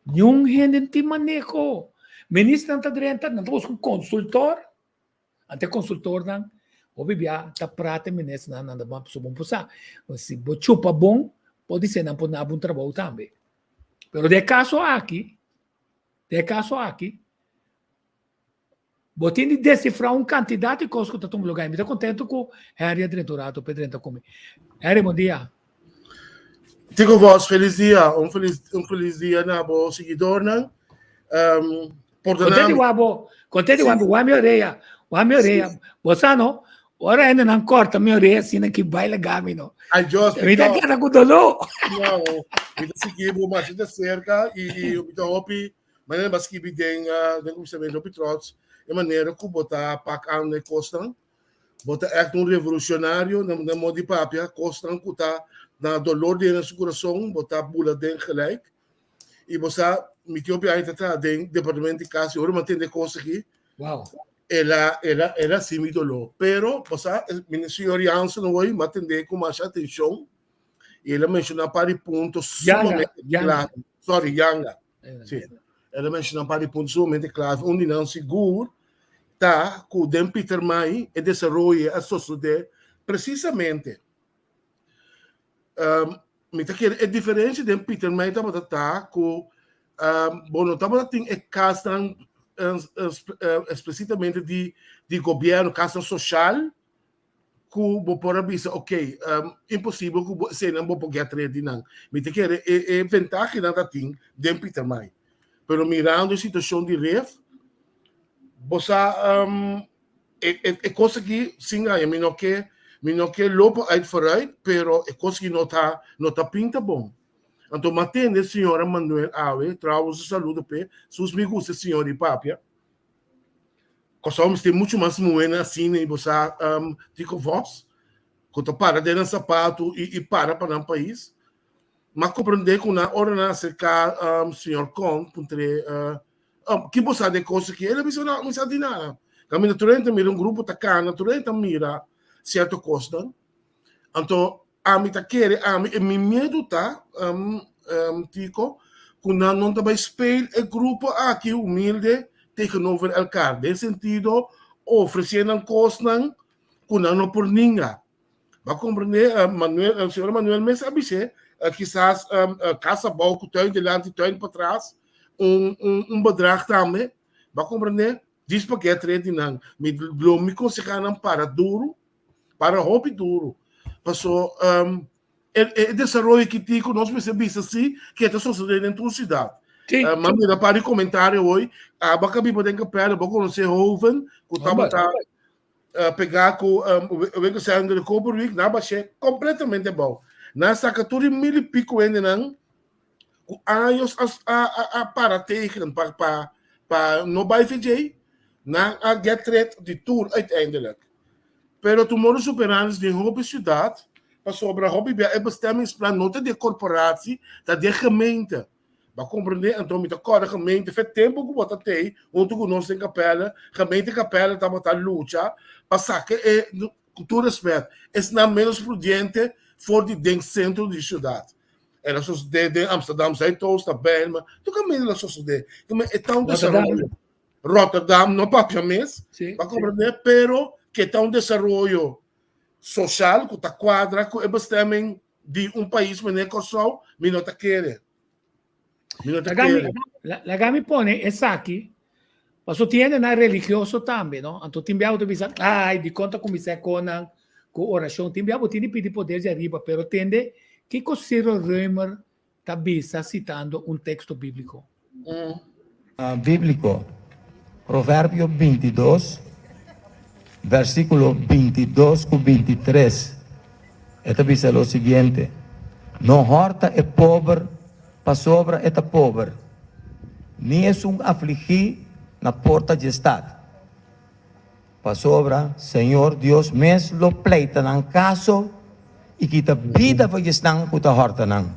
Niun hende no tin maneho. Ministernan ta drenta, nan ta busca un consultor. Ante e consultornan, hopi bia ta prata e ministernan, nan ta ban pasobra bo por sa. Si bo chupa bon, podisé nan por naba un trabou tambe. Pero den e caso aki, den e caso aki, Bo tin di desifrá un kantidat di kos ku ta tuma lugá. I mi ta kontentu ku Henry a drenta un ratu pa e drenta ku mi. Henry, bon dia. Tico Vos, feliz dia. Un feliz, un feliz dia na bo seguidornan. Um, Contenti wabo, contenti wabo, wa mi oreia, wa mi oreia. Bo sa no, ora hende nan corta mi oreia asina ki baila gami no. Ai Dios, Mi ta keda ku doló. No, mi ta sigui bo masha de cerca y, y mi ta hopi, manera ba skibi den, uh, den kumsamentu hopi trots, e manera ku bo ta pak aan e kosnan. Bo ta echt un revolucionario na, na modo di papia, kosnan ku ta na dolor den su kurason, bo ta bula den gelijk. I bo sa, mi tin hopi aña ta traha den departamento di kas i ora mi a tende e kos aki, Wow. el a, el a, el a hasi mi doló. Pero, bo sa, mi señor Jansen hoy mi a tende ku masha atenshon i el a menshoná un par di punto Yanga, sumamente Yanga. klave. Sorry, Yanga. Sí. El a menshoná un par di punto sumamente klave. Un di nan sigur ta ku den Pietermaai e desaroyo a sosodé presisamente Um, mi ta kere e diferensia den Pietermaai tabata ta ku um, bo no tabata tin e kasnan um, espesitamente di di gobièrnu, kasnan sosial ku bo por a bisa ok, um, imposibel ku bo eseinan bo por get red di nan. Mi ta kere e e ventahenan ta tin den Pietermaai. Pero mirando e situashon di ref, bo sa um, E, e, e kos aki, sin gaña, mi no ke, mi no ke lopo uit vooruit, pero e kos aki no ta, no ta pinta bon. Anto m'a tende señora Manuel awe, trouwens un saludo p'e, sus mi gusta e señor di papia. Kòrsou mester muchu mas muhénan asina i bo sa, um, Tico Vos, ku ta para den nan sapatu i, i para pa nan pais. M'a komprendé ku nan ora nan aserká um, señor Kong, puntr'é, uh, Oh, ki bo sa de kos aki? El a bisa, no, mi sa di nada. Kaminda tur hende ta mira un grupo ta kana, tur hende ta mira sierto kosnan. Anto, ami ta kere, ami, e mi miedu ta, um, um, Tico, ku nan no ta bai speel e grupo aki humilde tegenover elkaar. Den sentido, ofresé nan kosnan ku nan no por ninga. Bo a komprendé, Manuel, señor Manuel mes a bis'é, kisas kas abou ku tuin dilanti, tuin patras, un, un, un bedrag tambe. Bo a komprendé? Djis pa get red di nan. Mi lo mi konsehá nan para duru, para hopi duru. Paso, e, e desaroyo ki tin ku nos mester bisa si ke ta sosodé den tur siudat. Sí. Uh, m'a mira par di komentario hoy, abo a biba den Kapelle, bo konosé hoven ku tabata pegá ku winkelcentrum di Koperwiek, nan a bash'é kompletamente abou. Nan a saka tur e mil i piko hendenan ku años a a para tegen pa pa pa no bai VJ, nan a get rid di tur uiteindelijk. Pero tur modo superando den hopi siudat, pasobra hopi bia e bestemmingsplan no ta di e korporatie, ta di e gemeente. Bo a komprendé? Anto mi ta kòrda gemeente fe tempu ku bo ta tei huntu ku nos den Kapèla, gemeente Kapèla tabata lucha pa saka e, ku tur rèspèt, esnan ménos prudiente for di den sentro di siudat. El a sosodé den Amsterdam Zuidoost, na Bijlmer, tur kaminda el a sosodé. E ta un desaroyo. Rotterdam no papia mes, bo a komprendé? Pero ke ta un desaroyo sosial ku ta kuadra ku e bestemming di un pais manera Kòrsou, mi no ta kere. Mi no ta kere. Laga mi pone esaki, paso tin hendenan religioso tambe, no? Anto tin bia bo ta bisa, ai, dikon ta kuminsá kon nan ku orashon? Tin bia bo tin di pidi poder di ariba, pero tende kiko Cyril Römer ta bisa sitando un teksto bíbliko. Bíbliko, Proverbio bintidos, versíkulo bintidos ku bintitres, e ta bisa lo siguiente, No hòrta e pober pasobra e ta pober, ni esun afligí na porta dje stat. Pasobra Señor Dios mes lo pleita nan kaso i kita bida for di esnan ku ta hòrta nan.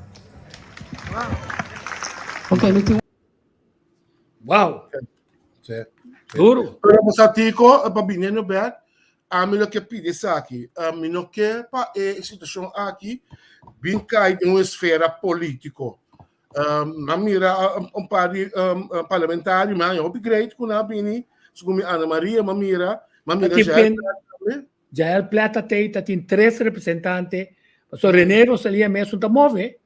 Wow! Sí. Duro. Pero bo sa Tico, pa bini no bek, ami lo ke pidi esaki. Mi no ke pa e situashon aki bin kai den un esfera politiko. Um, nan mira un par di um, parlamentario, ma hopi great ku nan bini, segun mi Ana Maria, ma mira, ma mira Jael Jael Plata tei ta tin tres representante, so René Rosalia mes ta move.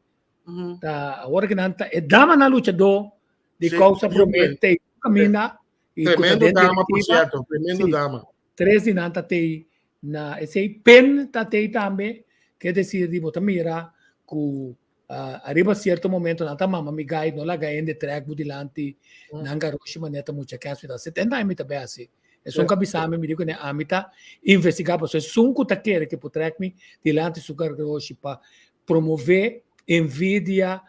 Ta awor que nan ta e dama na luchador di sí, causa promete camina y tremendo dama por cierto, tremendo sí, dama. Tres di nan ta tei na esei pen ta tei tambe, ke decir di bo ta mira ku. Ariba cierto momento nan ta mama mi gai no laga hende trek bo dilanti nan garoshi manera ta mucha kens mi ta 70 aña mi ta bay hasi. Esun ka bisa mi mi di kuné ami ta investiga pasobra esun ku ta kere ke por trek mi dilanti su garoshi pa promove envidia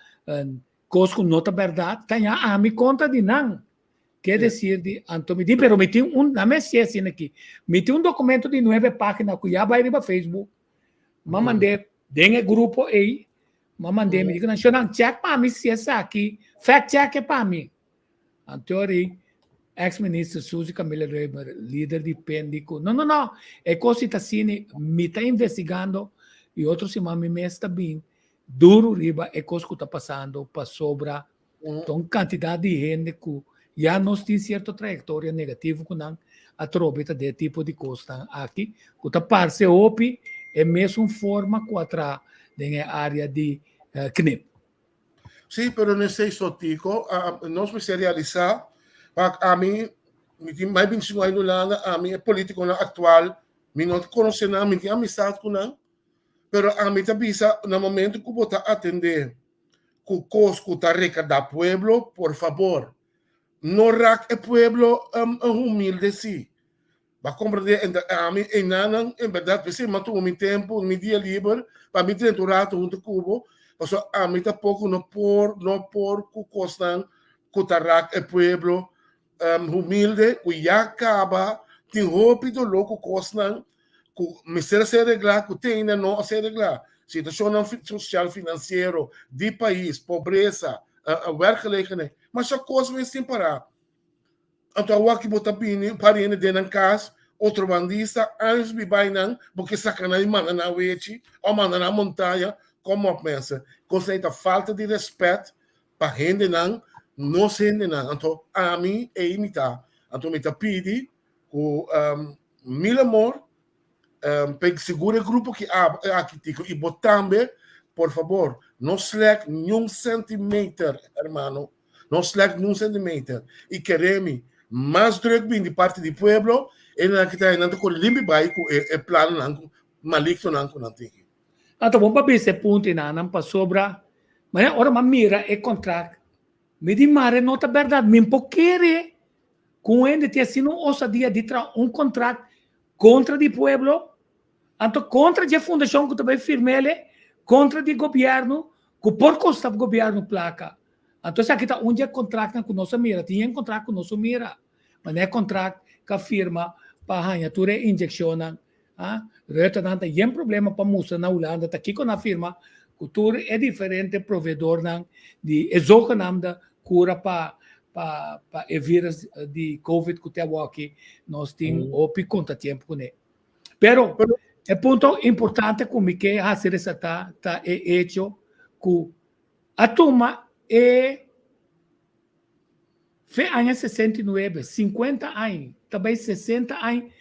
kos ku no ta bèrdat ta ña ami kontra di nan. Ke desir di anto mi di pero mi tin un nan me sié asina aki mi tin un dokumento di nuebe página ku ya bai riba Facebook m'a mand'é den e grupo ei m'a mand'é mi di ku nan shornan check pa mi si esaki fact check e pa mi. Anto ri ex minister Suzy Camilla Römer lider di pen di ku no no no e kos si ta asina mi ta investigando i otro siman mi mes ta bin duru riba e kos ku ta pasando pasobra Ta un kantidat di hende ku ya nos tin sierto trayektoria negativo ku nan atrobe ta den e tipo di kosnan aki ku ta parse hopi e mesun forma ku a traha den e área di knip. Sí, pero no esei so Tico, nos mester realisá pa ami, mi tin mai 25 aña na Hulanda, ami e politikonan aktual mi no ta konosé nan, mi tin amistat ku nan, pero ami ta bisa na momento ku bo ta atendé ku kos ku ta rekadá pueblo, por fabor, no rak e pueblo humilde si. Bo a komprendé? Enta ami einanan en bèrdat p'esei mi a tuma mi tempu, mi dia liber pa mi drenta un ratu huntu ku bo, pasobra ami tampoko no por no por ku kosnan ku ta rak e pueblo humilde ku ya kaba tin hopi doló ku kosnan ku mester a ser reglá ku te ainda no a ser reglá. Situashonnan sosial finansiero di pais, pobresa, werkgelegenheid, masha kos mes tin pará. Anto awor bo ta bini un par di hende den nan kas, otrobandista, años biba einan, bo ke saka nan i manda nan wechi òf manda nan montaña, kom op mensen. Kosnan ei ta falta di rèspèt pa hendenan, nos hendenan. Anto ami ei mi ta. Anto mi ta pidi ku mil amor pa e sigur e grupo ki aki Tico i bo tambe, por fabor, no slèk niun centimeter, hermano, no slèk niun centimeter. I kere mi, mas druk bin di parti di pueblo, hendenan ki ta nan ta kore limpi bai ku e plannan malignonan ku nan tin. Anto bon pa bisa e punto enanan pasobra mañana ora mi a mira e contract mi di mare no ta berdad mi por kere cu un hende tin asina un osadia di traha un contract contra di pueblo anto contra dje fundacion cu ta bay firmele contra di gobierno cu por costa gobierno placa anto esaki ta un dje contractnan cu nos a mira tin yen contract cu nos a mira manera e contract cu a firma pa haya tur e inyeccionnan Ah, Rutte nan ta yen problema pa mustra na Hulanda ta kiko nan firma ku tur e diferente proveedornan di e zogenaamde kura pa pa pa e virus di covid ku te awoki nos tin hopi kontatiempo kuné. Pero e punto importante ku mi ke hasi resaltá ta e hecho ku a tuma e Fe aña 69, 50 aña, ta bai 60 aña,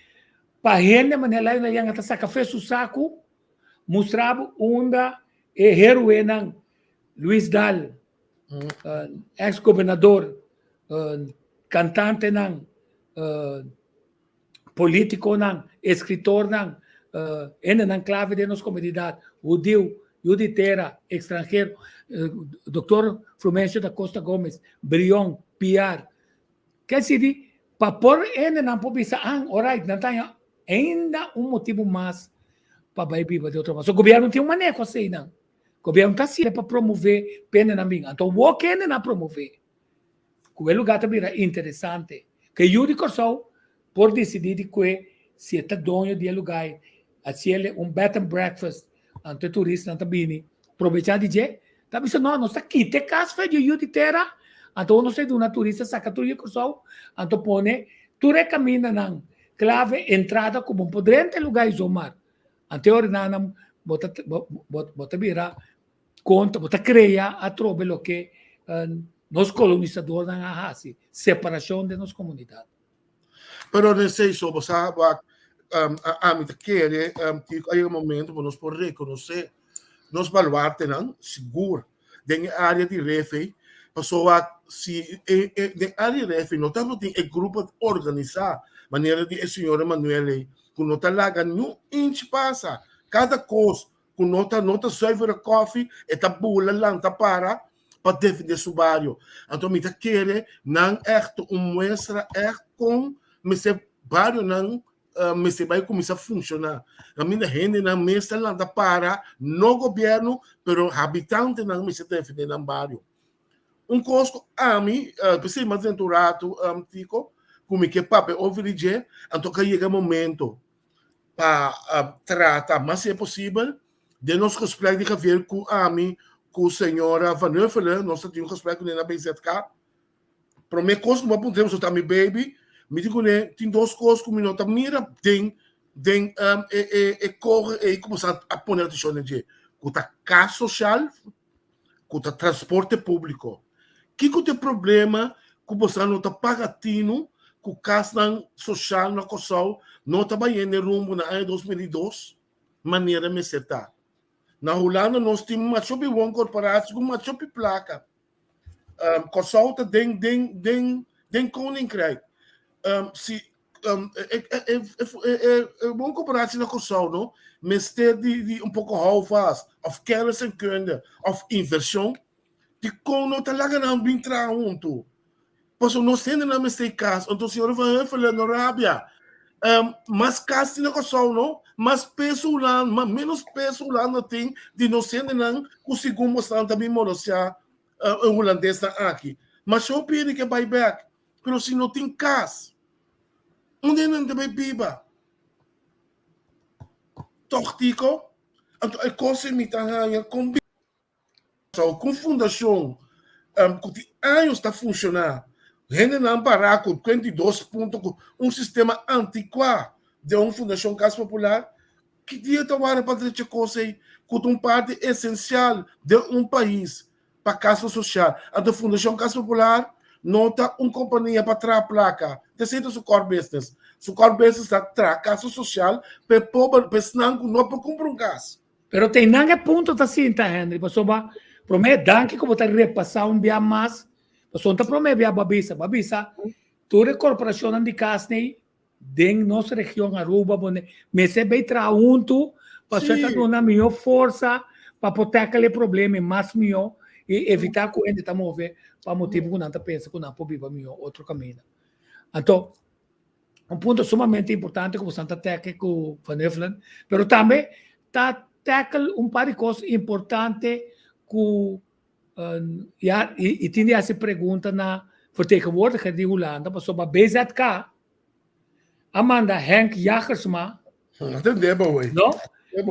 pa hende manera Lionel Yanga ta saca fe su sacu, mustra bo unda e heroenan Luis Daal, ex gobernador, cantantenan, politiconan, escritornan, hendenan clave den nos comunidad, hudiu, yu di tera, extranhero, Doctor Frumencio da Costa Gomez, Brion, Piar. Ke sidi pa por hendenan por bisa, ah, alright, nan ta haña ainda un motibu mas pa bai biba di otro banda. So gobierno tin un maneho aseinan. Gobierno ta haciendo pa promove pa hendenan bin. Anto wou ke hendenan promove? Ku e lugá ta bira interesante. Ku e yu di Kòrsou por disidí di kue si e ta doño di e lugá ei, hasiel un bed and breakfast, anto e turistanan ta bini probechá di dje. Ta bisa no, nos ta kita e kas fe di e yu di tera, anto nos ta duna turista saka tur yu di Kòrsou, anto pone tur e kamindanan klave, entrada ku bo por drenta e lugá ei zomar. Anto e orinanan bo ta bo ta bira Konta bo ta krea atrobe loke nos kolonisadornan a hasi, separashon den nos komunidat. Pero den esei so bo sa wak ami ta kere Tico a yega momento ku nos por rekonosé nos baluartenan sigur den e área di refe pasobra wak si den área di refe no tabatin e grupo organisá manera di e señor Emanuel ei ku no ta laga niun inch pasa kada kos. ku no ta no ta zuivere koffie, e ta bula lanta para pa defende su bario. Anto mi ta kere nan echt un muestra echt kon mester barionan mester bai kuminsá funshoná. Kaminda hendenan mes ta lanta para, no gobièrnu, pero habitantenan mester defende nan bario. Un kos ku ami, p'esei mas dentro un ratu, Tico, ku mi ke papia over di dje, anto ka yega momento pa trata mas si e posibel den nos gesprek di Javier ku ami ku señora Van Huffelen, nos ta tin un gesprek kuné na BZK. Promé kos ku mi a puntra e ta mi baby, mi di kuné tin dos kos ku mi no ta mira den den e e e kohe ei ku bo sa a pone atenshon den dje, ku ta kas sosial ku ta transporte públiko. Kiko ta e problema ku boso no ta paga tinu ku kasnan soshal na Kòrsou no ta bayendo e rumbo na aña 2002 manera mester ta? Na Hulanda nos tin masha hopi wooncorporatie ku masha hopi plaka. Kòrsou ta den den den den koninkrijk. Si e wooncorporatie na Kòrsou no mester di di un poko houvast òf kennis en kunde òf invershon dikon no ta laga nan bin traha huntu? Pasobra nos hendenan mester e kas. Anto señor Van Huffelen no rabia. Mas kas tin na Kòrsou no, mas peso Hulanda, menos peso Hulanda tin di nos hendenan ku segun bosnan ta bin molostia e hulandesnan aki. Mas yo pidi ke bai bèk, pero si no tin kas, unda nan ta bai biba? Tòg Tico? Anto e kos ei mi ta haña kon Kòrsou ku un fundashon ku tin años ta funshoná, hendenan pará ku 22 punto ku un sistema antikuá den un fundashon Kas Popular, ki dia ta wòrdu pa drecha kos ei ku ta un parti esensial den un pais pa kaso sosial? Anto Fundashon Kas Popular no ta un kompania pa traha plaka, esei ta su core business. Su core business ta traha kaso sosial pa e pober, pa esnan ku no por kumpra un kas. Pero te nan e punto ta sinta, Henry, pasobra promé danki ku bo ta repasá un bia mas, pasobra no ta promé bia bo a bisa, bo a bisa tur e korporashonnan di kas nei den nos region Aruba, Bonaire, mester bay traha huntu pasobra ta duna mihó forsa pa por tackle e problema mas mihó i evitá ku hende ta move pa motibu ku nan ta pensa ku nan por biba mihó otro kaminda. Anto, un punto sumamente importante ku boso ta tackle ku Van Huffelen, pero tambe ta tackle un par di kos importante ku ya i tin di hasi pregunta na vertegenwoordiger di Hulanda pasobra BZK a manda Henk Jagersma. No?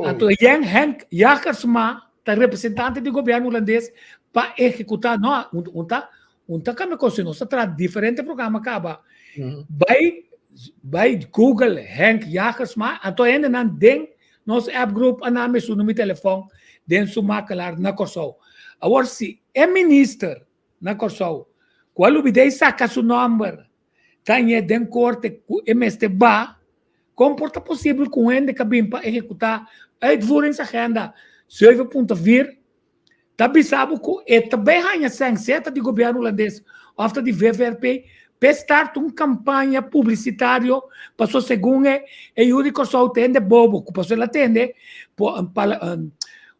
Anto Henk Jagersma ta representante di gobièrnu hulandes pa ehekutá no un ta un ta kambia kos nos ta traha diferente programa kaba bai bai google Henk Jagersma anto hendenan den nos app group a nami su numero telefòn den su makelaar na Kòrsou awor si e minister na Kòrsou ku a lubidá i saka su nòmber ta ñe den korte ku e mester ba, kon por ta posibel ku un hende ka bin pa ehekutá uitvoeringsagenda 7.4 ta bisa bo ku e ta bai haña sèn, sea ta di gobièrnu hulandes òf ta di VVRP, p'e start un kampaña publisitario pasobra segun e e yu di Kòrsou ta hende bobo ku pasobra el a tende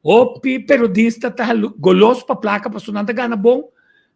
hopi periodista ta golos pa plaka pasobra nan ta gana bon,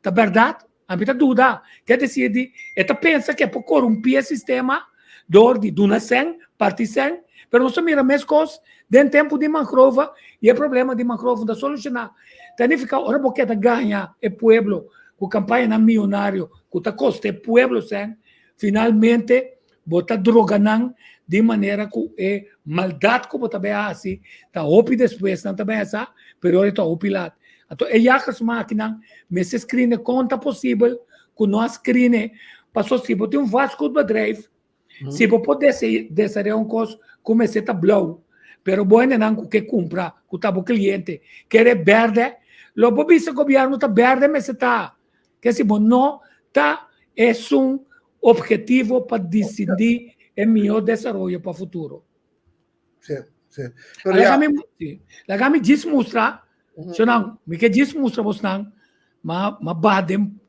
ta bèrdat? Ami ta duda. Ke desir di e ta pensa ke por korumpí e sistema dor di duna sèn, parti sèn, pero nos ta mira meskos den tempu di mangrove i e problema di mangrove no ta solushoná. Ta nifiká ora bo keda gaña e pueblo ku kampañanan mionario ku ta kosta e pueblo sèn, finalmente bo ta droga nan di manera ku e maldat ku bo ta bai hasi ta hopi despues nan ta bai hasa, pero ora ta hopi lat. Anto e jagersmakinan mester skrine kon ta posibel ku no a skrine, paso si bo tin un vastgoedbedrijf, si bo por desaroya un kos ku mester ta blou, pero bo hendenan ku ke kumpra, ku ta bo kliente, kere bèrdè, lo bo bisa gobièrnu ta bèrdè mester ta. Ke si bo no ta esun objetivo pa disidí e mihó desaroyo pa futuro. Sí, sí. Pero ya. Laga mi, sí. Laga mi djis mustra, Shonang, mi ke djis mustra bosnan, ma, ma baha den,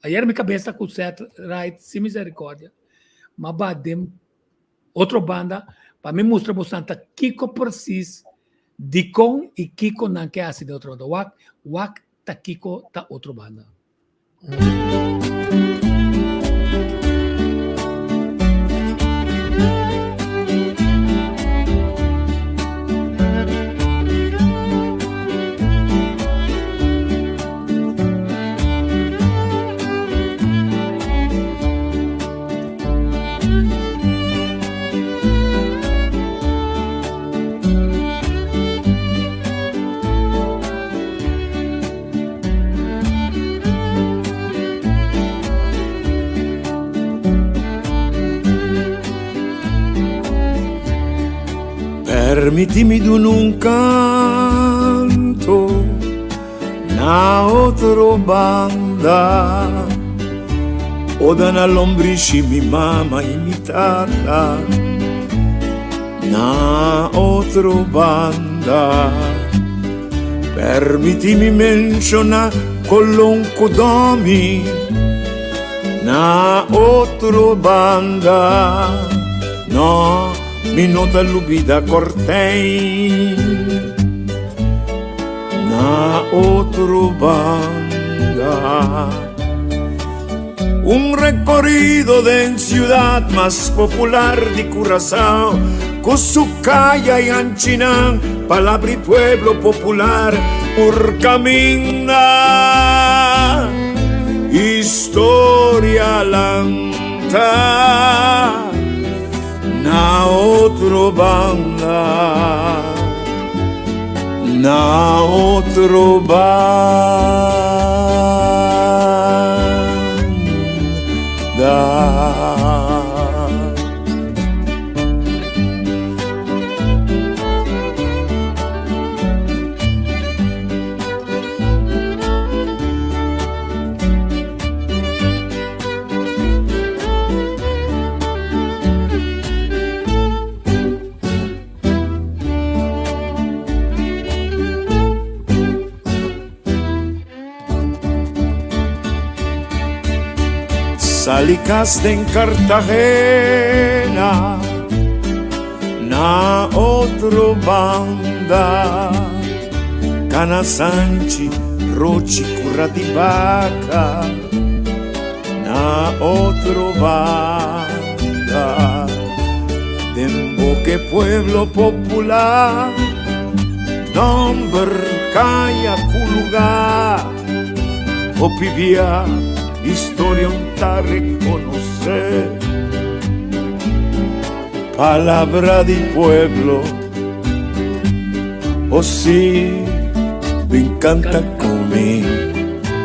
ayer mi kabes ta ku set right, sin misericordia, ma baha den otro banda pa mi mustra bosnan ta kiko precies. Dikon i kiko nan ke hasi den Otrobanda. Wak, wak ta kiko ta Otrobanda. Permitimi duna un canto na otro banda Oda na lombrishi mi mama y mi tata Na otro banda Permitimi menciona Colon cu Domi Na otro banda No, mi no ta lubida Cortijn Na otro banda Un recorrido den ciudad mas popular di Curaçao Cu su caya y anchinan palabra y pueblo popular Por caminda historia lanta Na otro banda Na otro banda. Sali kas den Cartagena na otro banda Cana Sanchi, Rochi, Cura di Baca na otro banda Den boke pueblo popular Nomber kaya ku lugar Hopi bia historia un ta reconoce Palabra di pueblo Oh si Bin canta cu mi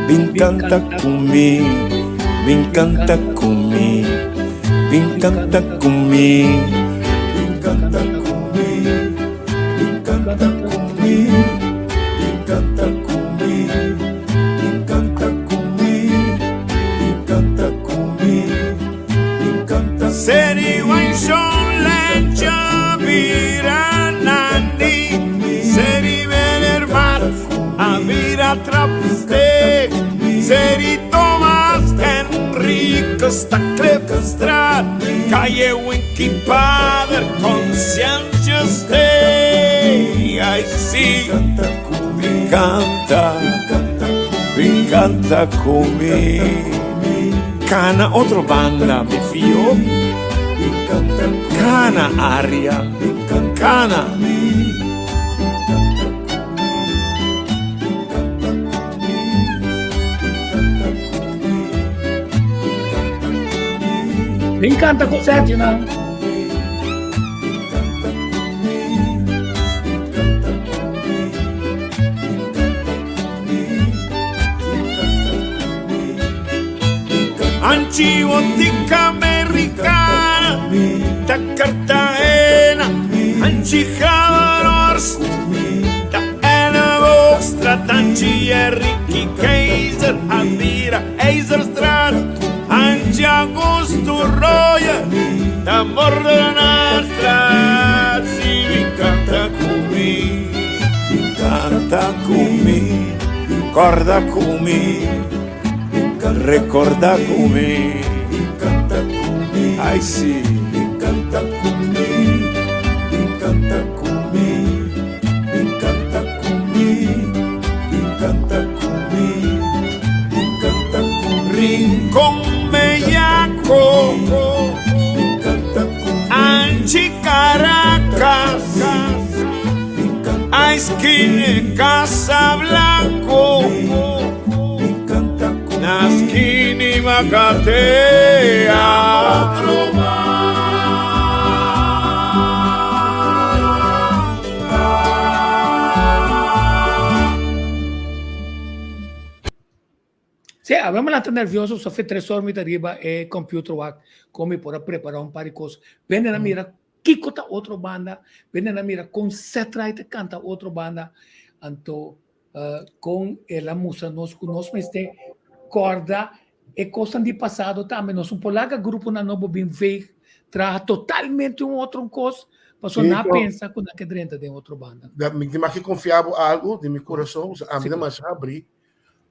Bin canta cu mi Bin canta cu mi Bin canta cu mi Bin canta cu mi Bin canta cu mi Bin canta cu mi Bin canta cu mi Bin canta cu mi Bin canta Seri Wanshon Lencha bira Nandi Seri Meneer a bira Trapsteek Seri Thomas Henricus ta Klipstraat Calle Winky Pader Conscientious Day Ay si Canta Bin canta cu mi Cana otro banda mi fio Cana aria Cana. Bin canta cu Sergio nan. Anchi Americana, ta Cartagena, Anchi Havarhorst, ta Elleboogstraat, Anchi Ricky Keizer, Adira IJzerstraat, Anchi Augusto Roya, ta Mordenaarstraat, si mi canta cu mi, canta cu mi, corda cu mi, recorda cu mi, ay si, canta cu mi, canta cu mi. Con Bellaco, Anchi Caracas, a esquina Casablanco, na esquina Macatea. Sí, a mi lanta nervioso, so fe tres or mi ta riba e computer wak kon mi por a prepara un par di kos. Bende na mira kiko ta otro banda, bende na mira kon Setrae ta kanta otro banda, anto kon el a mustra nos ku nos mester kòrda e kosnan di pasado tambe. Nos no por laga gruponan nobo bin veeg traha totalmente un otro kos, pasobra nan a pensa ku nan ke drenta den otro banda. Mi tin mas ke konfia bo algu den mi kurason, ami ta masha habrí.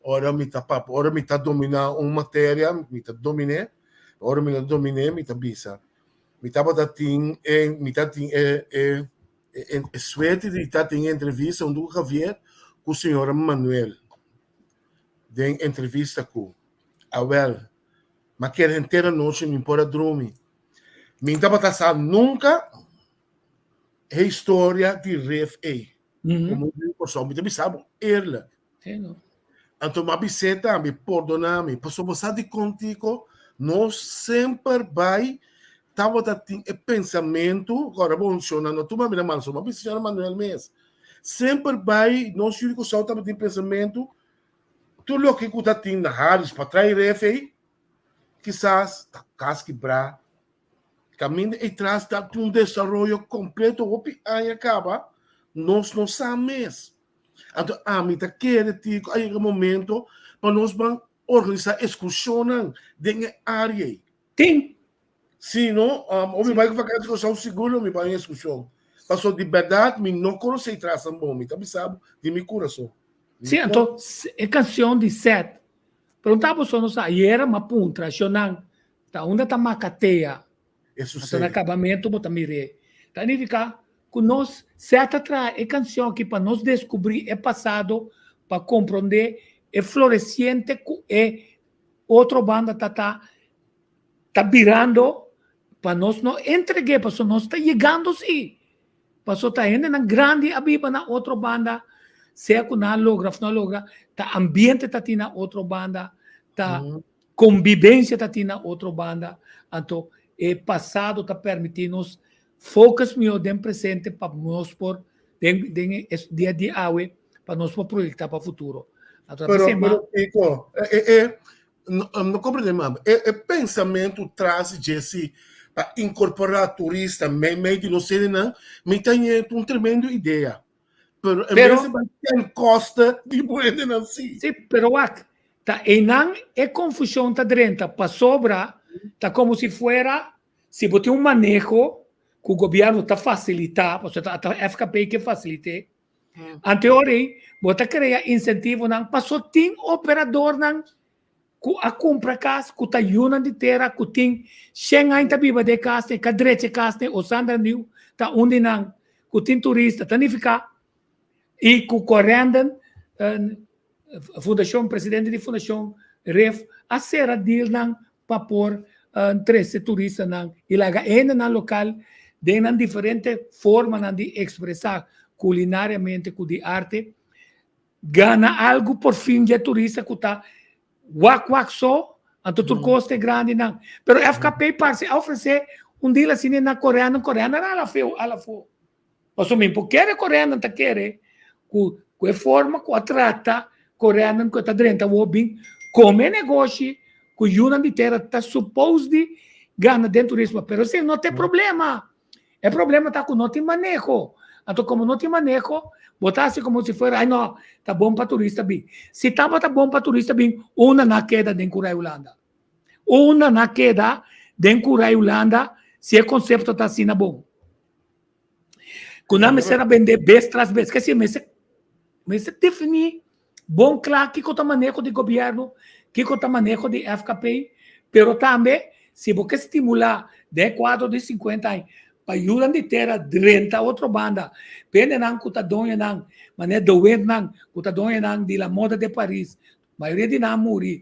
Ora mi ta papia, ora mi ta dominá un materia, mi ta domin'é. Ora mi no domin'é, mi ta bisa. Mi tabata tin e, mi ta tin e, e, e, e suerte di ta tin e entrevista huntu ku Javier ku señora Manuel. Den entrevista ku. Awel, m'a kere henter anochi mi por a drumi. Mi tabata sa nunka e historia di Ref ei. Como di Kòrsou, mi ta bisa bo eerlijk. Sí, no. Anto m'a bis'é tambe, pordona mi, pasobra bo sa dikon Tico, nos semper bai tabata tin e pensamentu, ora bo menciona, no tuma mi na mal, so m'a bisa señora Manuel mes, semper bai nos yu di Kòrsou tabatin pensamentu, tur loke ku ta tin na Harris pa trae ref ei, kisas ta kas kibrá, Caminda e tras ta un desaroyo completo hopi aña caba, nos no sa mes. Anto ami ta kere Tico a yega momento pa nos ban organisa excursionnan den e area ei. Tin. Si no, um, mi bai ku vakantie Kòrsou sigur lo mi bai un excursion. Paso di berdad mi no konosé e trasnan bon, mi ta bisa bo di mi kurason. Si, anto e cancion di Seth, pregunta bo so no sa, ayera mi a puntra shonnan Ta unda ta makatea. Anto na kabamentu bo ta mir'é. Ta nifiká ku nos sea ta traha e kanshon aki pa nos deskubrí e pasado, pa komprondé e floresiente ku e otro banda ta ta ta birando, pa nos no entreg'é pasobra nos ta yegando sí. Pasobra ta hendenan grandi a biba na otro banda, sea ku nan a logra òf no a logra, ta ambiente ta tin na otro banda, ta Convivencia ta tin na otro banda, anto e pasado ta permiti nos focus miho den presente pa nos por den den e dia di awe pa nos por proyecta pa futuro. Anto ta Pero, pero Kiko, e, e, no, no comprende mal, e, e pensamento tras di dje pa incorpora turista mei mei di nos hendenan, mi ta ñe un tremendo idea. Pero en Pero vez di bai ten koste di bo hendenan sí. Sí, pero wak, ta einan e confusion ta drenta pasobra ta como si fuera si bo tin un maneho cu gobierno ta facilita, pasobra ta FKP ke facilite, anteor ei bo ta crea incentivonan paso tin operadornan ku a kumpra kas, ku ta yunan di tera, ku tin shen aña ta biba den e kas ei, ka drecha e kas ei, o Sandra Nieuw ta un di nan, ku tin turista, ta nifiká i ku Corendon, fundashon, presidente di fundashon Ref a sera dealnan pa por trese turistanan i laga e hendenan lokal den nan diferente formanan di ekspresá kulinariamente ku di arte, Gana algu por fin dje turista ku ta wak wak so, anto tur kos ta e grandinan. Pero FKP parse a ofresé un deal asina na koreanan, koreanan a ala feu, ala afó. Pasobra mi por kere koreanan ta kere ku ku e forma ku a trata koreanan ku e ta drenta awor bin kome negoshi ku yunan di tera ta supos di gana den turismo. Pero esei no ta e problema. E problema ta ku no tin maneho. Anto komo no tin maneho, bo ta hasi komo si fuera, ai no, ta bon pa turista bin. Si tabata bon pa turista bin, unda nan a keda den Kurai Hulanda? Unda nan a keda den Kurai Hulanda si e konsepto ta asina bon? Ku nan mester a bende bes tras bes. Ke si mester mester definí bon kla kiko ta maneho di gobièrnu, kiko ta maneho di FKP, pero tambe si bo ke stimulá den e kuadro di sinkuenta aña pa yunan di tera drenta otro banda, pendenan ku ta doñonan, manera de wentnan ku ta doñonan di la moda de Paris, mayoria di nan a muri.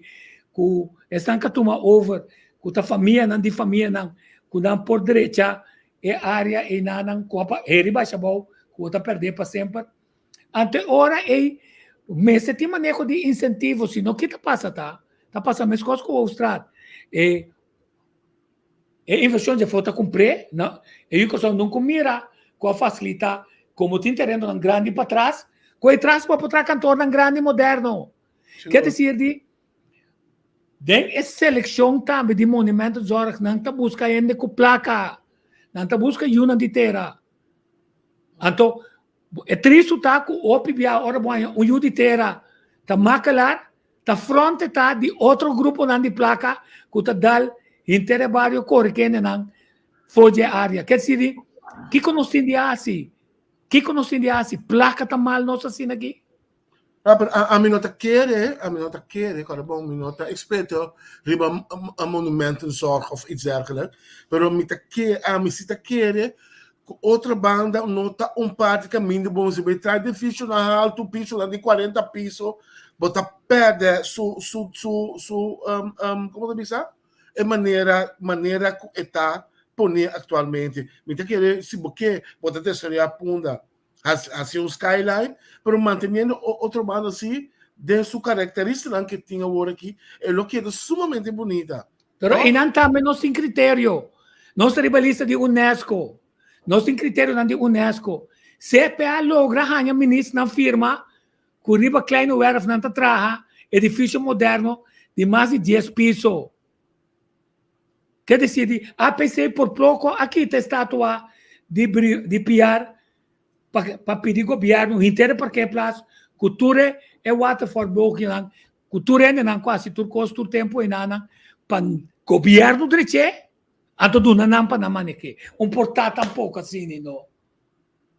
ku esnan ka tuma over, ku ta famianan di famianan, ku nan por drecha e área einanan ku a pa heri basha abou, ku bo ta pèrdè pa semper. Anto e ora ei mester tin maneho di insentivo, si no ki ta pasa ta? Ta pasa meskos ku Hoofdstraat. E e invershon dje for ta kumpr'é, no, e yu Kòrsou nunka mira ku a fasilitá komo tin terenonan grandi patras, ku e tras bo por traha kantornan grandi moderno. Ke desir di den e selekshon tambe di monumentenzorg nan ta buska hende ku plaka, nan ta buska yunan di tera. Anto e tristu ta ku hopi bia ora bo haña un yu di tera ta makelar, ta fronte ta di otro gruponan di plaka ku ta dal henter e bario kore kendenan for di e area. Ke desir di kiko nos tin di hasi? Kiko nos tin di hasi? Plaka ta mal nos asina aki? Ah, pero ami no ta kere, ami no ta kere, kòrda bon, mi no ta eksperto riba monumentenzorg of iets dergelijk, pero mi ta ke, ami si ta kere ku otro banda no ta un parti kaminda bo mester bai traha edifisionan haltu, pisonan di kuarenta piso, bo ta pèrdè su, su, su, su, komo ta bisa? E manera, manera ku e ta poné aktualmente. Mi ta kere si bo ke, bo ta desaroyá Punda. Hasi un skyline, pero manteniendo otro banda si den su karakteristanan ke tin awor aki, e lo keda sumamente bunita. Pero einan tambe nos tin kriterio. Nos ta riba lista di UNESCO. Nos tin kriterionan di UNESCO. CPA logra haña ministernan firma ku riba Kleine Werf nan ta traha edifisio moderno di mas di dies piso. Ke desir di APC por poko a kita estatua di di Piar pa pa pidi gobierno hinter e parkeerplaats ku tur e e watervoorboogjenan ku tur hendenan ku hasi tur kos tur tempo enanan pa gobierno dreche anto duna nan pa nan maneh'é. Un por ta tampoko asina no.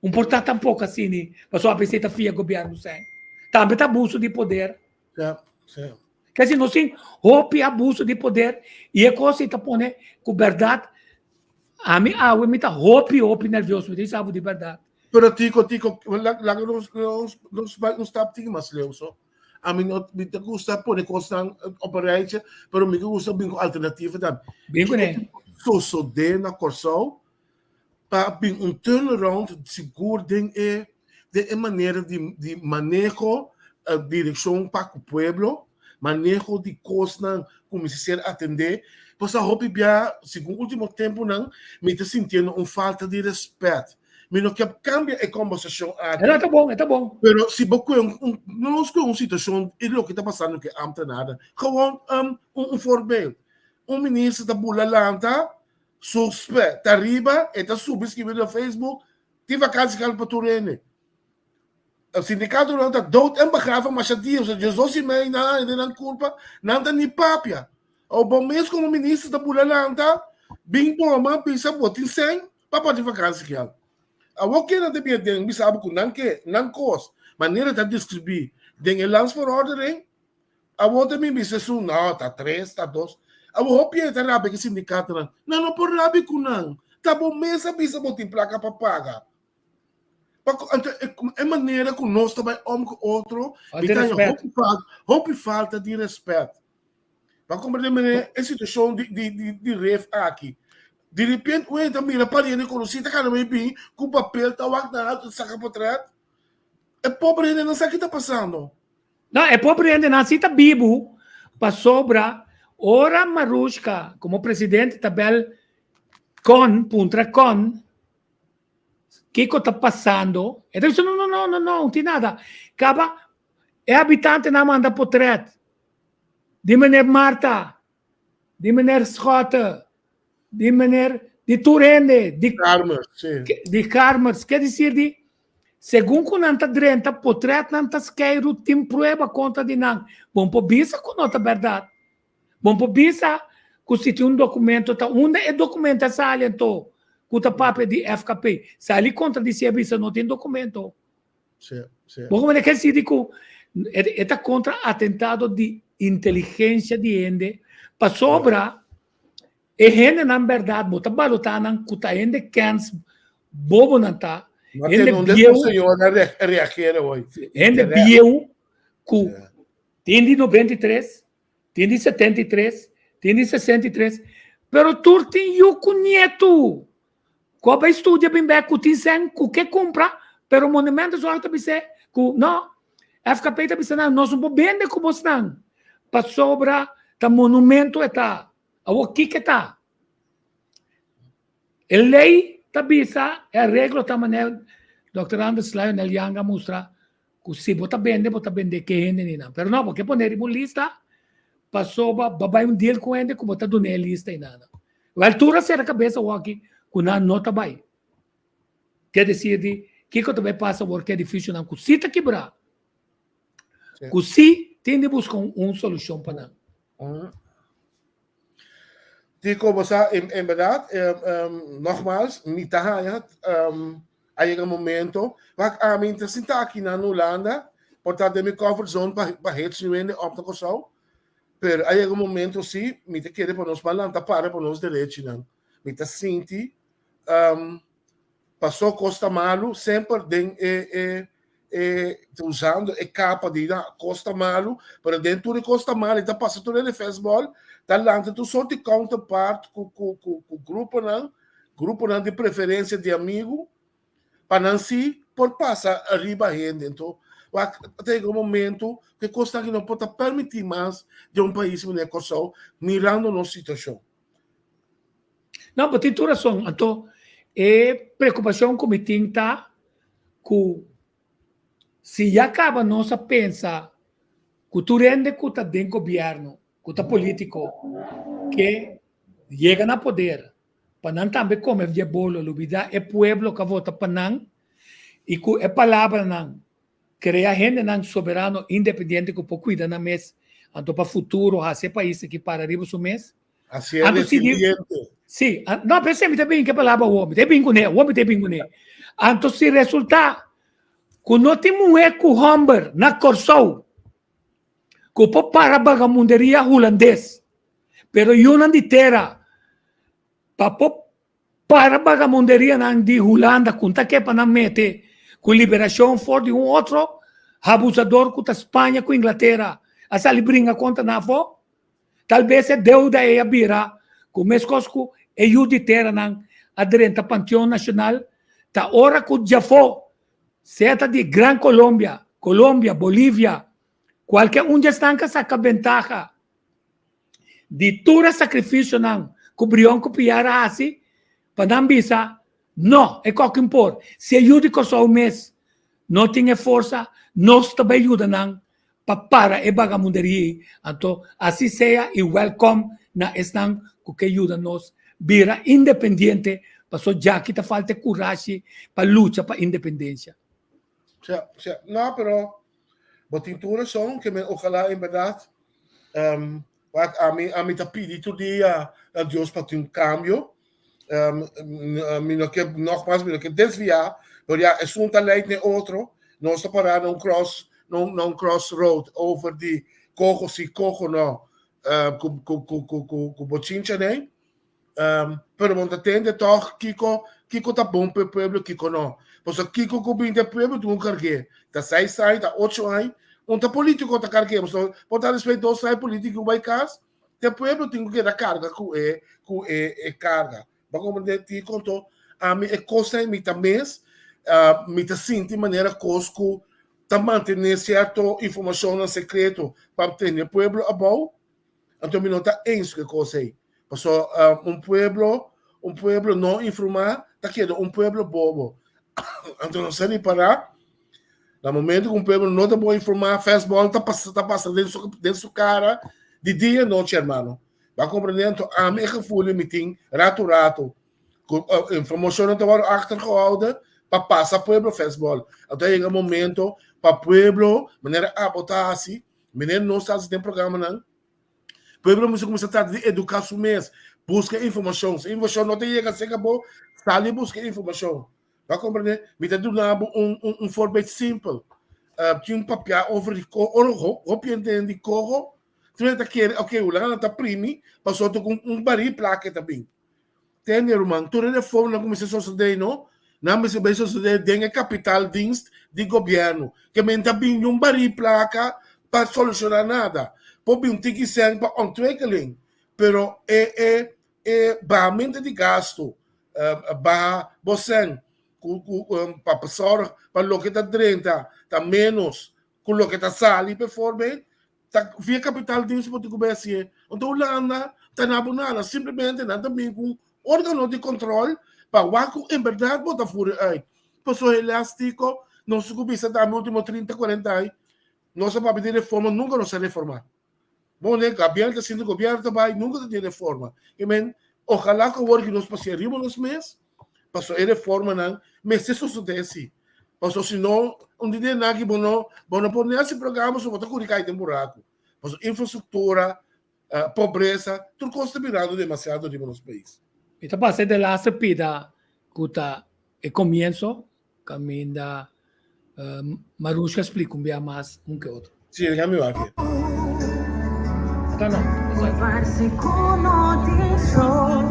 Un por ta tampoko asina pasobra APC ta fia gobierno sèn. Tambe ta abuso di poder. Ja, sí. Kasi nos tin hopi abuso di poder i e kos ei ta pone ku bèrdat ami awe mi ta hopi hopi nervioso, mi ta bisa bo di bèrdat. Pero Tico, Tico, laga nos nos nos bai un stap tiki mas leu so. Ami no mi ta gusta pone kosnan op een rijtje, pero mi gusta bin ku alternativa tambe. Bin kuné. Sosodé na Kòrsou pa bin un turnaround sigur den e den e manera di di maneho direkshon pa ku pueblo, maneho di kosnan ku mester ser atendé. Pasobra hopi bia segun ultimo tempunan mi ta sintiendo un falta di rèspèt. Mi no ke kambia e kombersashon aki. E ta bon, e ta bon. Pero si bo kue un nos kue un situashon i loke ta pasando ku e ambtenaren, gewoon un un voorbeeld. Un minister ta bula lanta Su spe ta riba, e ta subi skibi riba Facebook, tin vakantie geld pa tur hende. E sindikatonan ta dood en begraven masha dia, pasobra diesdos i mei nan a hende nan kulpa, nan ta ni papia. Awor bo mes komo minister ta bula lanta, bin boma bisa bo tin sèn pa parti vakantie geld. Awor ke nan ta bia den bisa bo ku nan ke nan kos, manera ta deskribí den e landsverordening, Awor ta mi bisa esun, no, ta tres, ta dos. Awor hopi e ta rabia ku e sindikatonan. Nan no por rabia ku nan. Ta bo mes a bisa bo tin plaka pa paga. Pa ku, anto e, e manera ku nos ta bai om ku otro, mi Falta ta haña respet. hopi falta, hopi falta di respet. Pa komprende manera e situashon di, di, di, di ref aki. Di repente un hende ta mira pariente konosí ta kana bai bin ku papel ta wak na alto ta saka potret. E pobre hende no sa ki ta pasando. No, e pobre hendenan si ta bibu pasobra ora Marushka komo presidente ta bel Con, puntra Con kiko ta pasando, e ta bisa no, no, no, no, no, no tin nada. Kaba e habitantenan manda potret di meneer Marta, di meneer Schotte, di meneer, di tur hende, di Karmers, sí. Di Karmers, ke disir di segun ku nan ta drenta potretnan ta skeiru tin prueba kontra di nan. Bon por bisa ku no ta bèrdat. Bon por bisa ku si tin un dokumento ta unda e dokumento a sali anto ku ta papia di FKP. Sali kontra di si a bisa no tin dokumento. Sí, sí. Bo komprende ke si di ku e ta kontra atentado di inteligensia di hende pasobra E hendenan bèrdat bo ta balotá nan ku ta hende kèns bobo nan ta, hende bieu, hende bieu ku tin di 93. Tin di 73, tin di 63, pero tur tin yu ku nietu. Ku a bai studia bin bek ku tin sèn ku ke kumpra, pero Monumentenzorg ta bis'é ku no, FKP ta bisa nan nos no por bende ku bosnan pasobra ta monumento e ta. Awor kiko e ta? E lei ta bisa, e areglo ta manera Dòkter Anders Lionel Young a mustra ku si bo ta bende, bo ta bende ke hende ni nan. Pero no, bo ke pone riba un lista pasobra bo bai un deal ku hende ku bo ta duna e lista einan. Wèl tur a sera kabes awoki ku nan no ta bai. Ke desir di kiko ta bai pasa awor ku e edifisionan ku si ta kibrá, ku si tin di buska un solushon pa nan. Tico, bo sa, en, en berdad, nogmaals, mi ta haña, a yega momento, wak ami ta sinta aki na Hulanda, por ta den mi comfort zone pa, pa hets nu hende op na Kòrsou, pero a yega momento si, mi ta kere pa nos ban lanta para pa nos derechinan. Mi ta sinti, Pasó kos ta malu semper den e e e usando e kapa di na kos ta malu, pero den tur e kos ta malu e ta pasa tur e festbal, ta lanta tur sort di counterpart ku ku ku ku gruponan, gruponan di preferensia di amigu, pa nan si por pasa riba hende. Anto wak ta yega un momento ku e kosnan aki no por ta permití mas den un pais manera Kòrsou mirando nos situashon. No, bo tin tur rason. Anto, e preokupashon ku mi tin ta ku si ya kaba nos a pensa ku tur hende ku ta den gobièrnu, ku ta polítiko, ke yega na poder pa nan tambe kome di e bolo, lubidá e pueblo ku a vota pa nan i ku e palabranan Krea hendenan soberano independiente ku por kuida nan mes, anto pa futuro hasi e pais aki para riba su mes. Hasi e resiliente. Si, no, p'esei mi ta bin ku e palabra awor, mi ta bin kuné, awor mi ta bin kuné. Anto si resultá ku no tin muhé ku hòmber na Kòrsou ku por para bagamunderia hulandes, pero yunan di tera pa por Para bagamonderianan di Hulanda ku ta ke pa nan mete ku liberashon for di un otro habusador ku ta Spaña ku Inglatera a sali bringa kontra nan afó. Tal bes e deuda ei a bira ku meskos ku e yu di teranan a drenta Panteon Nashonal ta ora ku djafó sea ta di Gran Colombia, Colombia, Bolivia, kualke un di esnan ka saka bentaha. Di tur e sakrifisionan ku Brion ku Piar a hasi pa nan bisa, No, e kokin por. Si e yu di Kòrsou mes no tin e forsa, nos ta bai yuda nan pa para e bagamunderia ei. Anto, asi sea i wèlkòm na esnan ku ke yuda nos bira independiente, paso djaki ta falta e kurashi pa lucha pa independensia. Sea, sea. No, pero bo tin tur rason, ke men ojalá en bèrdat Um, wak, ami, ami ta pidi tur dia na Dios pa tin un cambio. Um, mi no ke, nogmaals, mi no ke desviá, pero ya, esun ta leid ne otro. Nos ta pará na un cross, na un, na un crossroad over di coho si, coho no, uh, ku, ku, ku, ku, ku, ku bochincha nei. Um, pero bon ta tende toch kiko, kiko ta bon pa e pueblo, kiko no. Pasobra kiko ku bin den pueblo tin ku karg'é. Ta seis aña, ta ocho aña, un ta politico ta karg'é. Pasobra por ta despues dos aña politico bai kas, te pueblo tin ku keda karga ku e, ku e, e karga. Bo a komprendé Tico? Anto ami e kosnan mi ta mes, uh, mi ta sinti manera kos ku ta mantené sierto informashonnan sekreto pa tene pueblo abou. Anto mi no ta eens ku e kos ei. Paso un pueblo, un pueblo no informá ta keda un pueblo bobo. Anto nos a ripará, na momento ku un pueblo no ta bon informá, fastball ta pasa, ta pasa den su, den su kara di dia i nochi, hermano. Bo a komprendé? Anto ami e gevoel mi tin ratu ratu ku informashonnan ta wòrdu achtergehouden pa pasa pueblo fastball. Anto a yega momento pa pueblo, manera abo ta hasi, Meneer nos ta hasi den programanan, pueblo mester kuminsá trata di eduká su mes, buska informashon. Si informashon no ta yega serka bo, sali buska informashon. Bo a komprendé? Mi ta duna bo un un un voorbeeld simpel. Tin un papia over di ko, ora hopi hende di koho, tin hende ta kere, oke, hulanda ta primi, pasobra ku un barí plaka e ta bin. Tende ruman, tur e reformanan ku mester sosodé no, nan mester bai sosodé den e kapitaldienst di gobièrnu, ke men ta bini un barí plaka pa solushoná nada. Por bin un tiki sèn pa ontwikkeling, pero e e e bahamentu di gastu, baha bo sèn ku ku pa sòrg pa loke ta drenta ta ménos ku loke ta sali bijvoorbeeld, ta via kapitaaldienst bo tin ku bai hasié. Anto Hulanda ta na bo nada, simplemente nan ta bin ku un órgano di kòntròl pa wak ku en bèrdat bo ta furi uit. Pasobra helaas Tico, nos tin ku bisa tambe último trinta, kuarenta aña, Nos a papia di reforma, nunca nos a reforma. Bon, ne, gobierno ta sinti, gobierno ta bai, nunca ta tin reforma. I men, ojalá ku awor ku nos pasia riba nos mes, paso e reformanan mester sosodé si. Paso si no, un di den aki bo no, bo no por ni hasi programa, so bo ta kuri kai den buraku. Paso infrastruktura, pobresa, tur kos ta birando demasiado riba nos pais. Mi ta pasa e delaster pida ku ta e komienso Caminda Marushka splica un bia mas un ke otro. Sí, déjame wak. Ata no. Parse ku no tin solushon.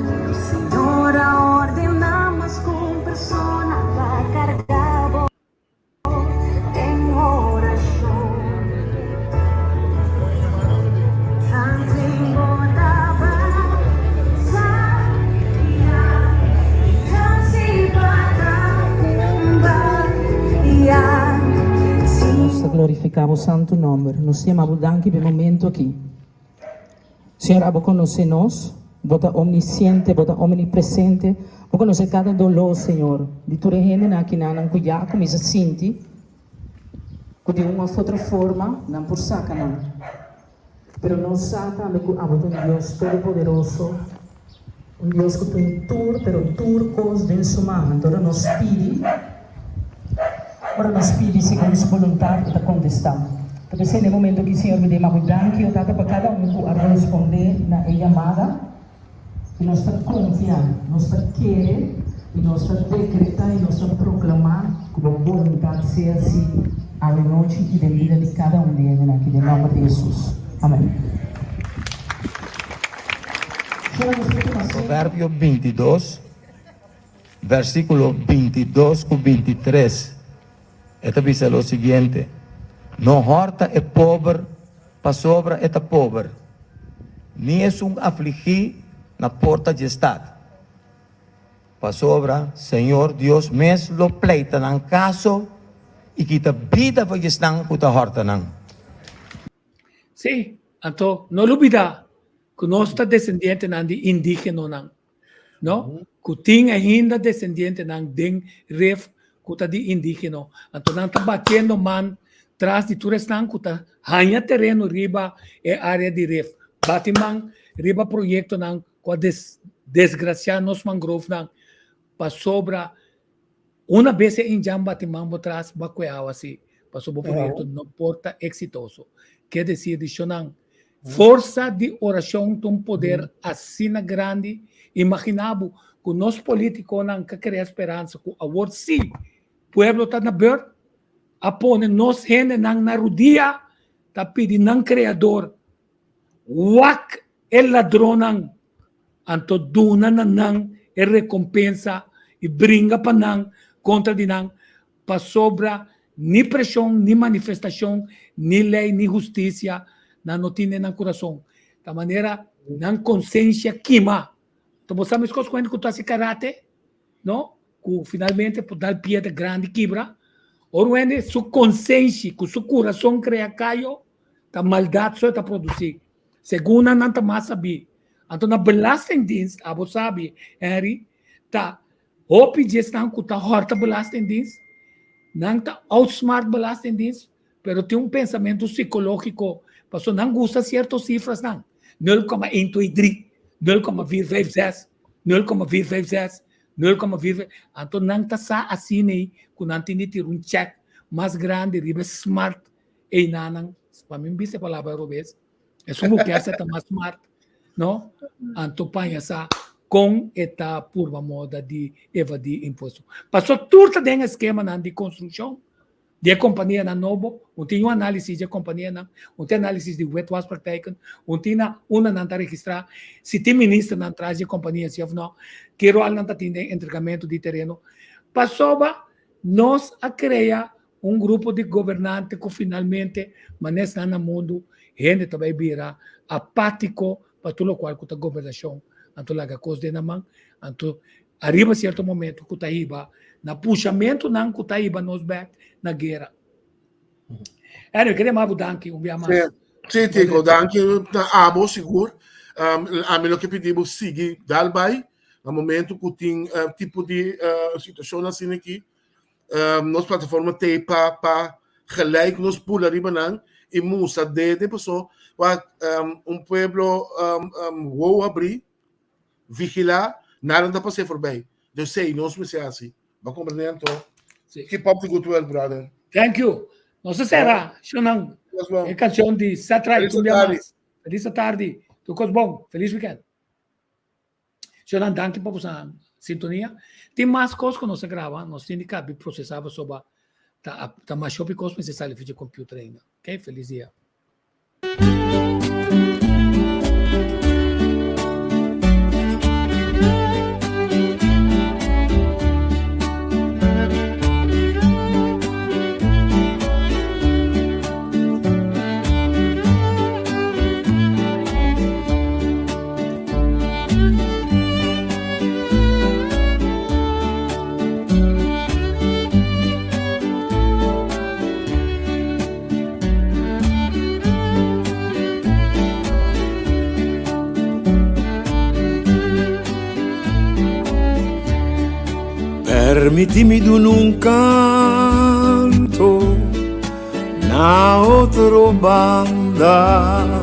Pero Señor a ordená mas ku un persona pa karga bo. Den orashon Tanten bo ta bataya I kasi pa tambaya Nos ta glorifiká bo santu nòmber. Nos ta yama bo danki pa e momentu akí. Señor, abo konosé nos. Bo ta omnisiente, bo ta omnipresente. Bo konosé kada doló, Señor, di tur e hendenan akinanan ku ya a kuminsá sinti ku di un òf otro forma nan por saka nan. Pero nos sa tambe ku abo ta un Dios todopoderoso, Un Dios ku tin tur, pero tur kos den su man. Anto ora nos pidi, ora nos pidi segun su boluntat, e ta kontestá. Ta p'esei na e momento aki, Señor, mi dema bo danki, o Tata, pa kada un ku a respondé na e yamada. I nos ta konfia, nos ta kere, i nos ta dekretá i nos ta proklamá ku bo boluntat sea así awenochi i den bida di kada un di hendenan aki, den nòmber di Hesus. Amèn. Proverbio 22, versíkulo 22 ku 23, e ta bisa lo siguiente, No hòrta e pober pasobra e ta pober, ni esun afligí na porta dje stat, pasobra Señor Dios mes lo pleita nan kaso i kita bida for di esnan ku ta hòrta nan. Sí, anto no lubida ku nos ta desendientenan di indígenonan, no? Ku tin ainda desendientenan den ref ku ta di indígeno. Anto nan ta batiendo man tras di tur esnan ku ta haña tereno riba e área di ref. Bati man riba proyektonan ku a des desgrasiá nos mangrovenan pasobra Una bes e indjan bati man bo tras bo a kue awa si, pasobra bo proyekto no por ta eksitoso. Ke desir di shonan, forsa di orashon ta un poder asina grandi. Imaginá bo ku nos polítikonan ka krea speransa ku awor si pueblo ta na bèrt, a pone nos hendenan na rudia ta pidi nan Kreador wak e ladronnan Anto duna na nan e rekompensa i bringa pa nan kontra di nan, pasobra ni preshon, ni manifestashon, ni lei, ni hustisia nan no tin den nan kurason. Ta manera nan konsensia kima. Anto bo sa meskos ku hende ku ta hasi karate, no? Ku finalmente por dal piedra grandi kibra. Ora un hende su konsenshi ku su kurason krea kayo, ta maldat so e ta produsí. Segun nan, nan ta mas sabí. Anto na Belastingdienst, abo sabi, Henry, ta hopi di esnan ku ta hòrta Belastingdienst, nan ta outsmart Belastingdienst, pero tin un pensamentu sikológiko, pasobra nan gusta sierto sifrasnan, nul koma ein twee drie, nul koma vier vijf zes, nul koma vier vijf zes, nul koma vier vijf, anto nan ta sa asina ei ku nan tin di tira un chèk mas grandi riba e smart einanan, pa mi bisa e palabra robes, esun ku kier sa ta mas smart, no? Anto paña sa kon e ta purba moda di evadí impuesto. Paso tur ta den eskemanan di konstrukshon di e kompanianan nobo, un tin un análisis di e kompanianan, un tin análisis di witwaspraktijken, un tin na unda nan ta registrá, si tin ministernan tras di e kompania si òf no, ki ròl nan ta tin den entregamentu di tereno. Pasobra nos a krea. Un grupo di gobernante ku finalmente manera esnan na mundu hende ta bai bira apátiko pa tur lokual ku ta gobernashon anto laga kos den nan man anto ariba sierto momento ku ta hiba na pushamentunan ku ta hiba nos bèk na guera. Anyway, kere yama bo danki un bia mas. Sí, Tico, danki na abo sigur. Ami lo ke pidi bo sigui dal bai na momento ku tin tipo di situashon asina aki. Nos plataforma t'ei pa pa gelijk nos bula riba nan i mustra dede paso wak un pueblo wou habrí, vigilá, nada no ta pas'é forbij. Dus ei nos mester hasi. Bo a komprendé anto? Keep up the good work, brother. Thank you. Nos a sera, shownan. E kanshon di Satrai, un bia mas. Felis atardi. Tur kos bon. Felis weekend. Shownan, danki pa boso sintonia. Tin mas kos ku nos a graba, nos tin di kabi prosesá pasobra ta ta mas hopi kos mester sali for dje computer ainda. Ok, felis dia. Permití mi duna un canto na otro banda.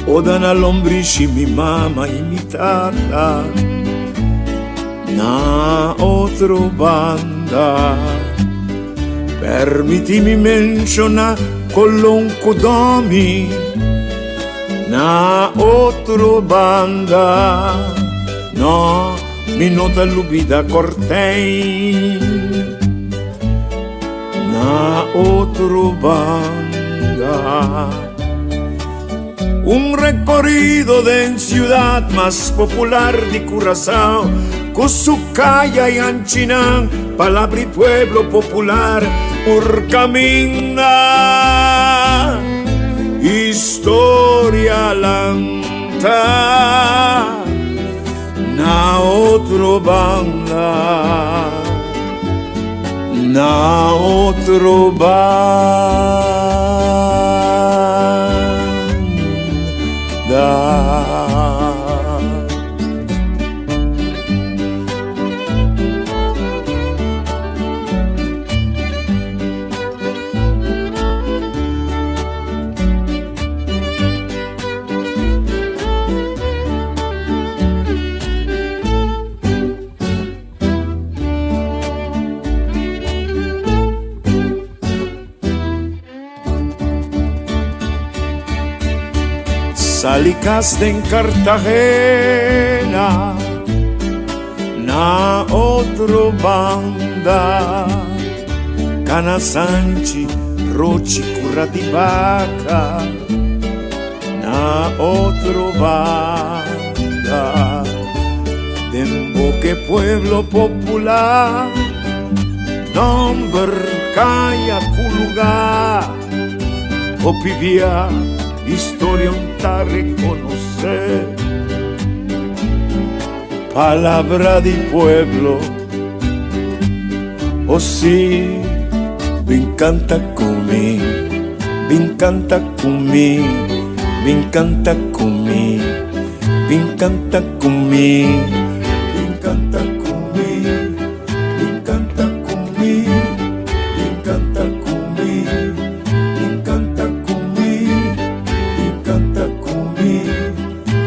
Oda na lombrishi mi mama y mi tata na otro banda. Permití mi menshoná Colon ku Domi na otro banda. No, mi no ta lubida Cortijn na otro banda. Un recorrido den ciudad mas popular di Curaçao Cu su caya y anchinan palabra y pueblo popular por caminda Historia lanta na otro banda Na otro banda. Sali kas den Cartagena na otro banda Cana Sanchi, Rochi, Cura di Baca Na otro banda Den boke pueblo popular Nomber kaya ku lugar Hopi bia historia un ta reconoce Palabra di pueblo Oh si Bin canta cu mi Bin canta cu mi Bin canta cu mi Bin canta cu mi Bin canta cu mi Bin canta cu mi Bin canta cu mi Bin canta cu mi Bin canta cu mi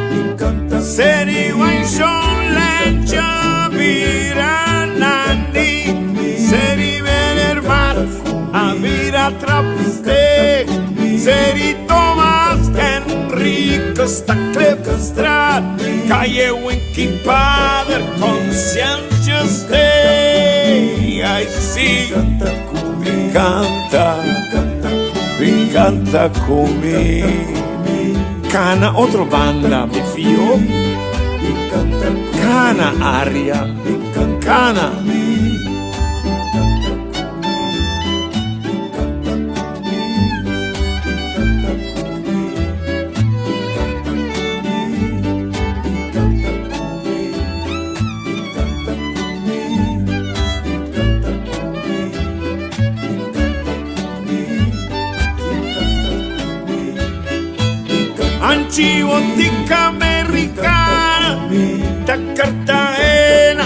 Bin canta Seri Wanshon Lencha bira Nandi Seri Meneer a bira Trapsteek Seri Thomas Henricus ta Klipstraat Calle Winky Pader Conscientious Day Ay si Bin canta Bin canta cu mi Cana otro banda mi fio Cana aria Cana. Anchi Botica Americana, ta Cartagena,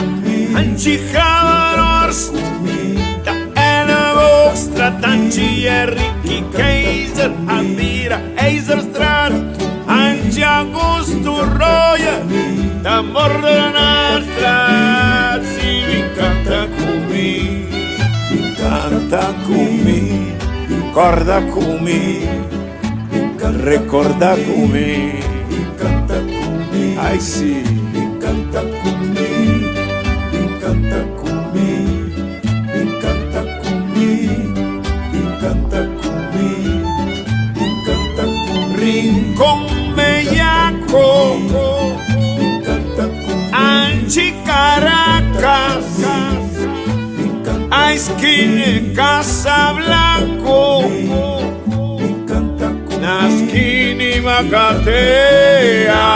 Anchi Havarors, ta Elleboogstraat, Anchi Ricky Keizer, Adira IJzerstraat, Anchi Augusto Roya, ta Moordenaarstraat, si mi canta cu mi, canta cu mi, corda cu mi, recorda cu mi, canta cu mi, ai si, canta cu mi, canta cu mi, canta cu mi, canta cu mi, canta cu mi. Rincon Bellaco, Anchi Caracas, Esquina Casablanco, Naskini Makatea.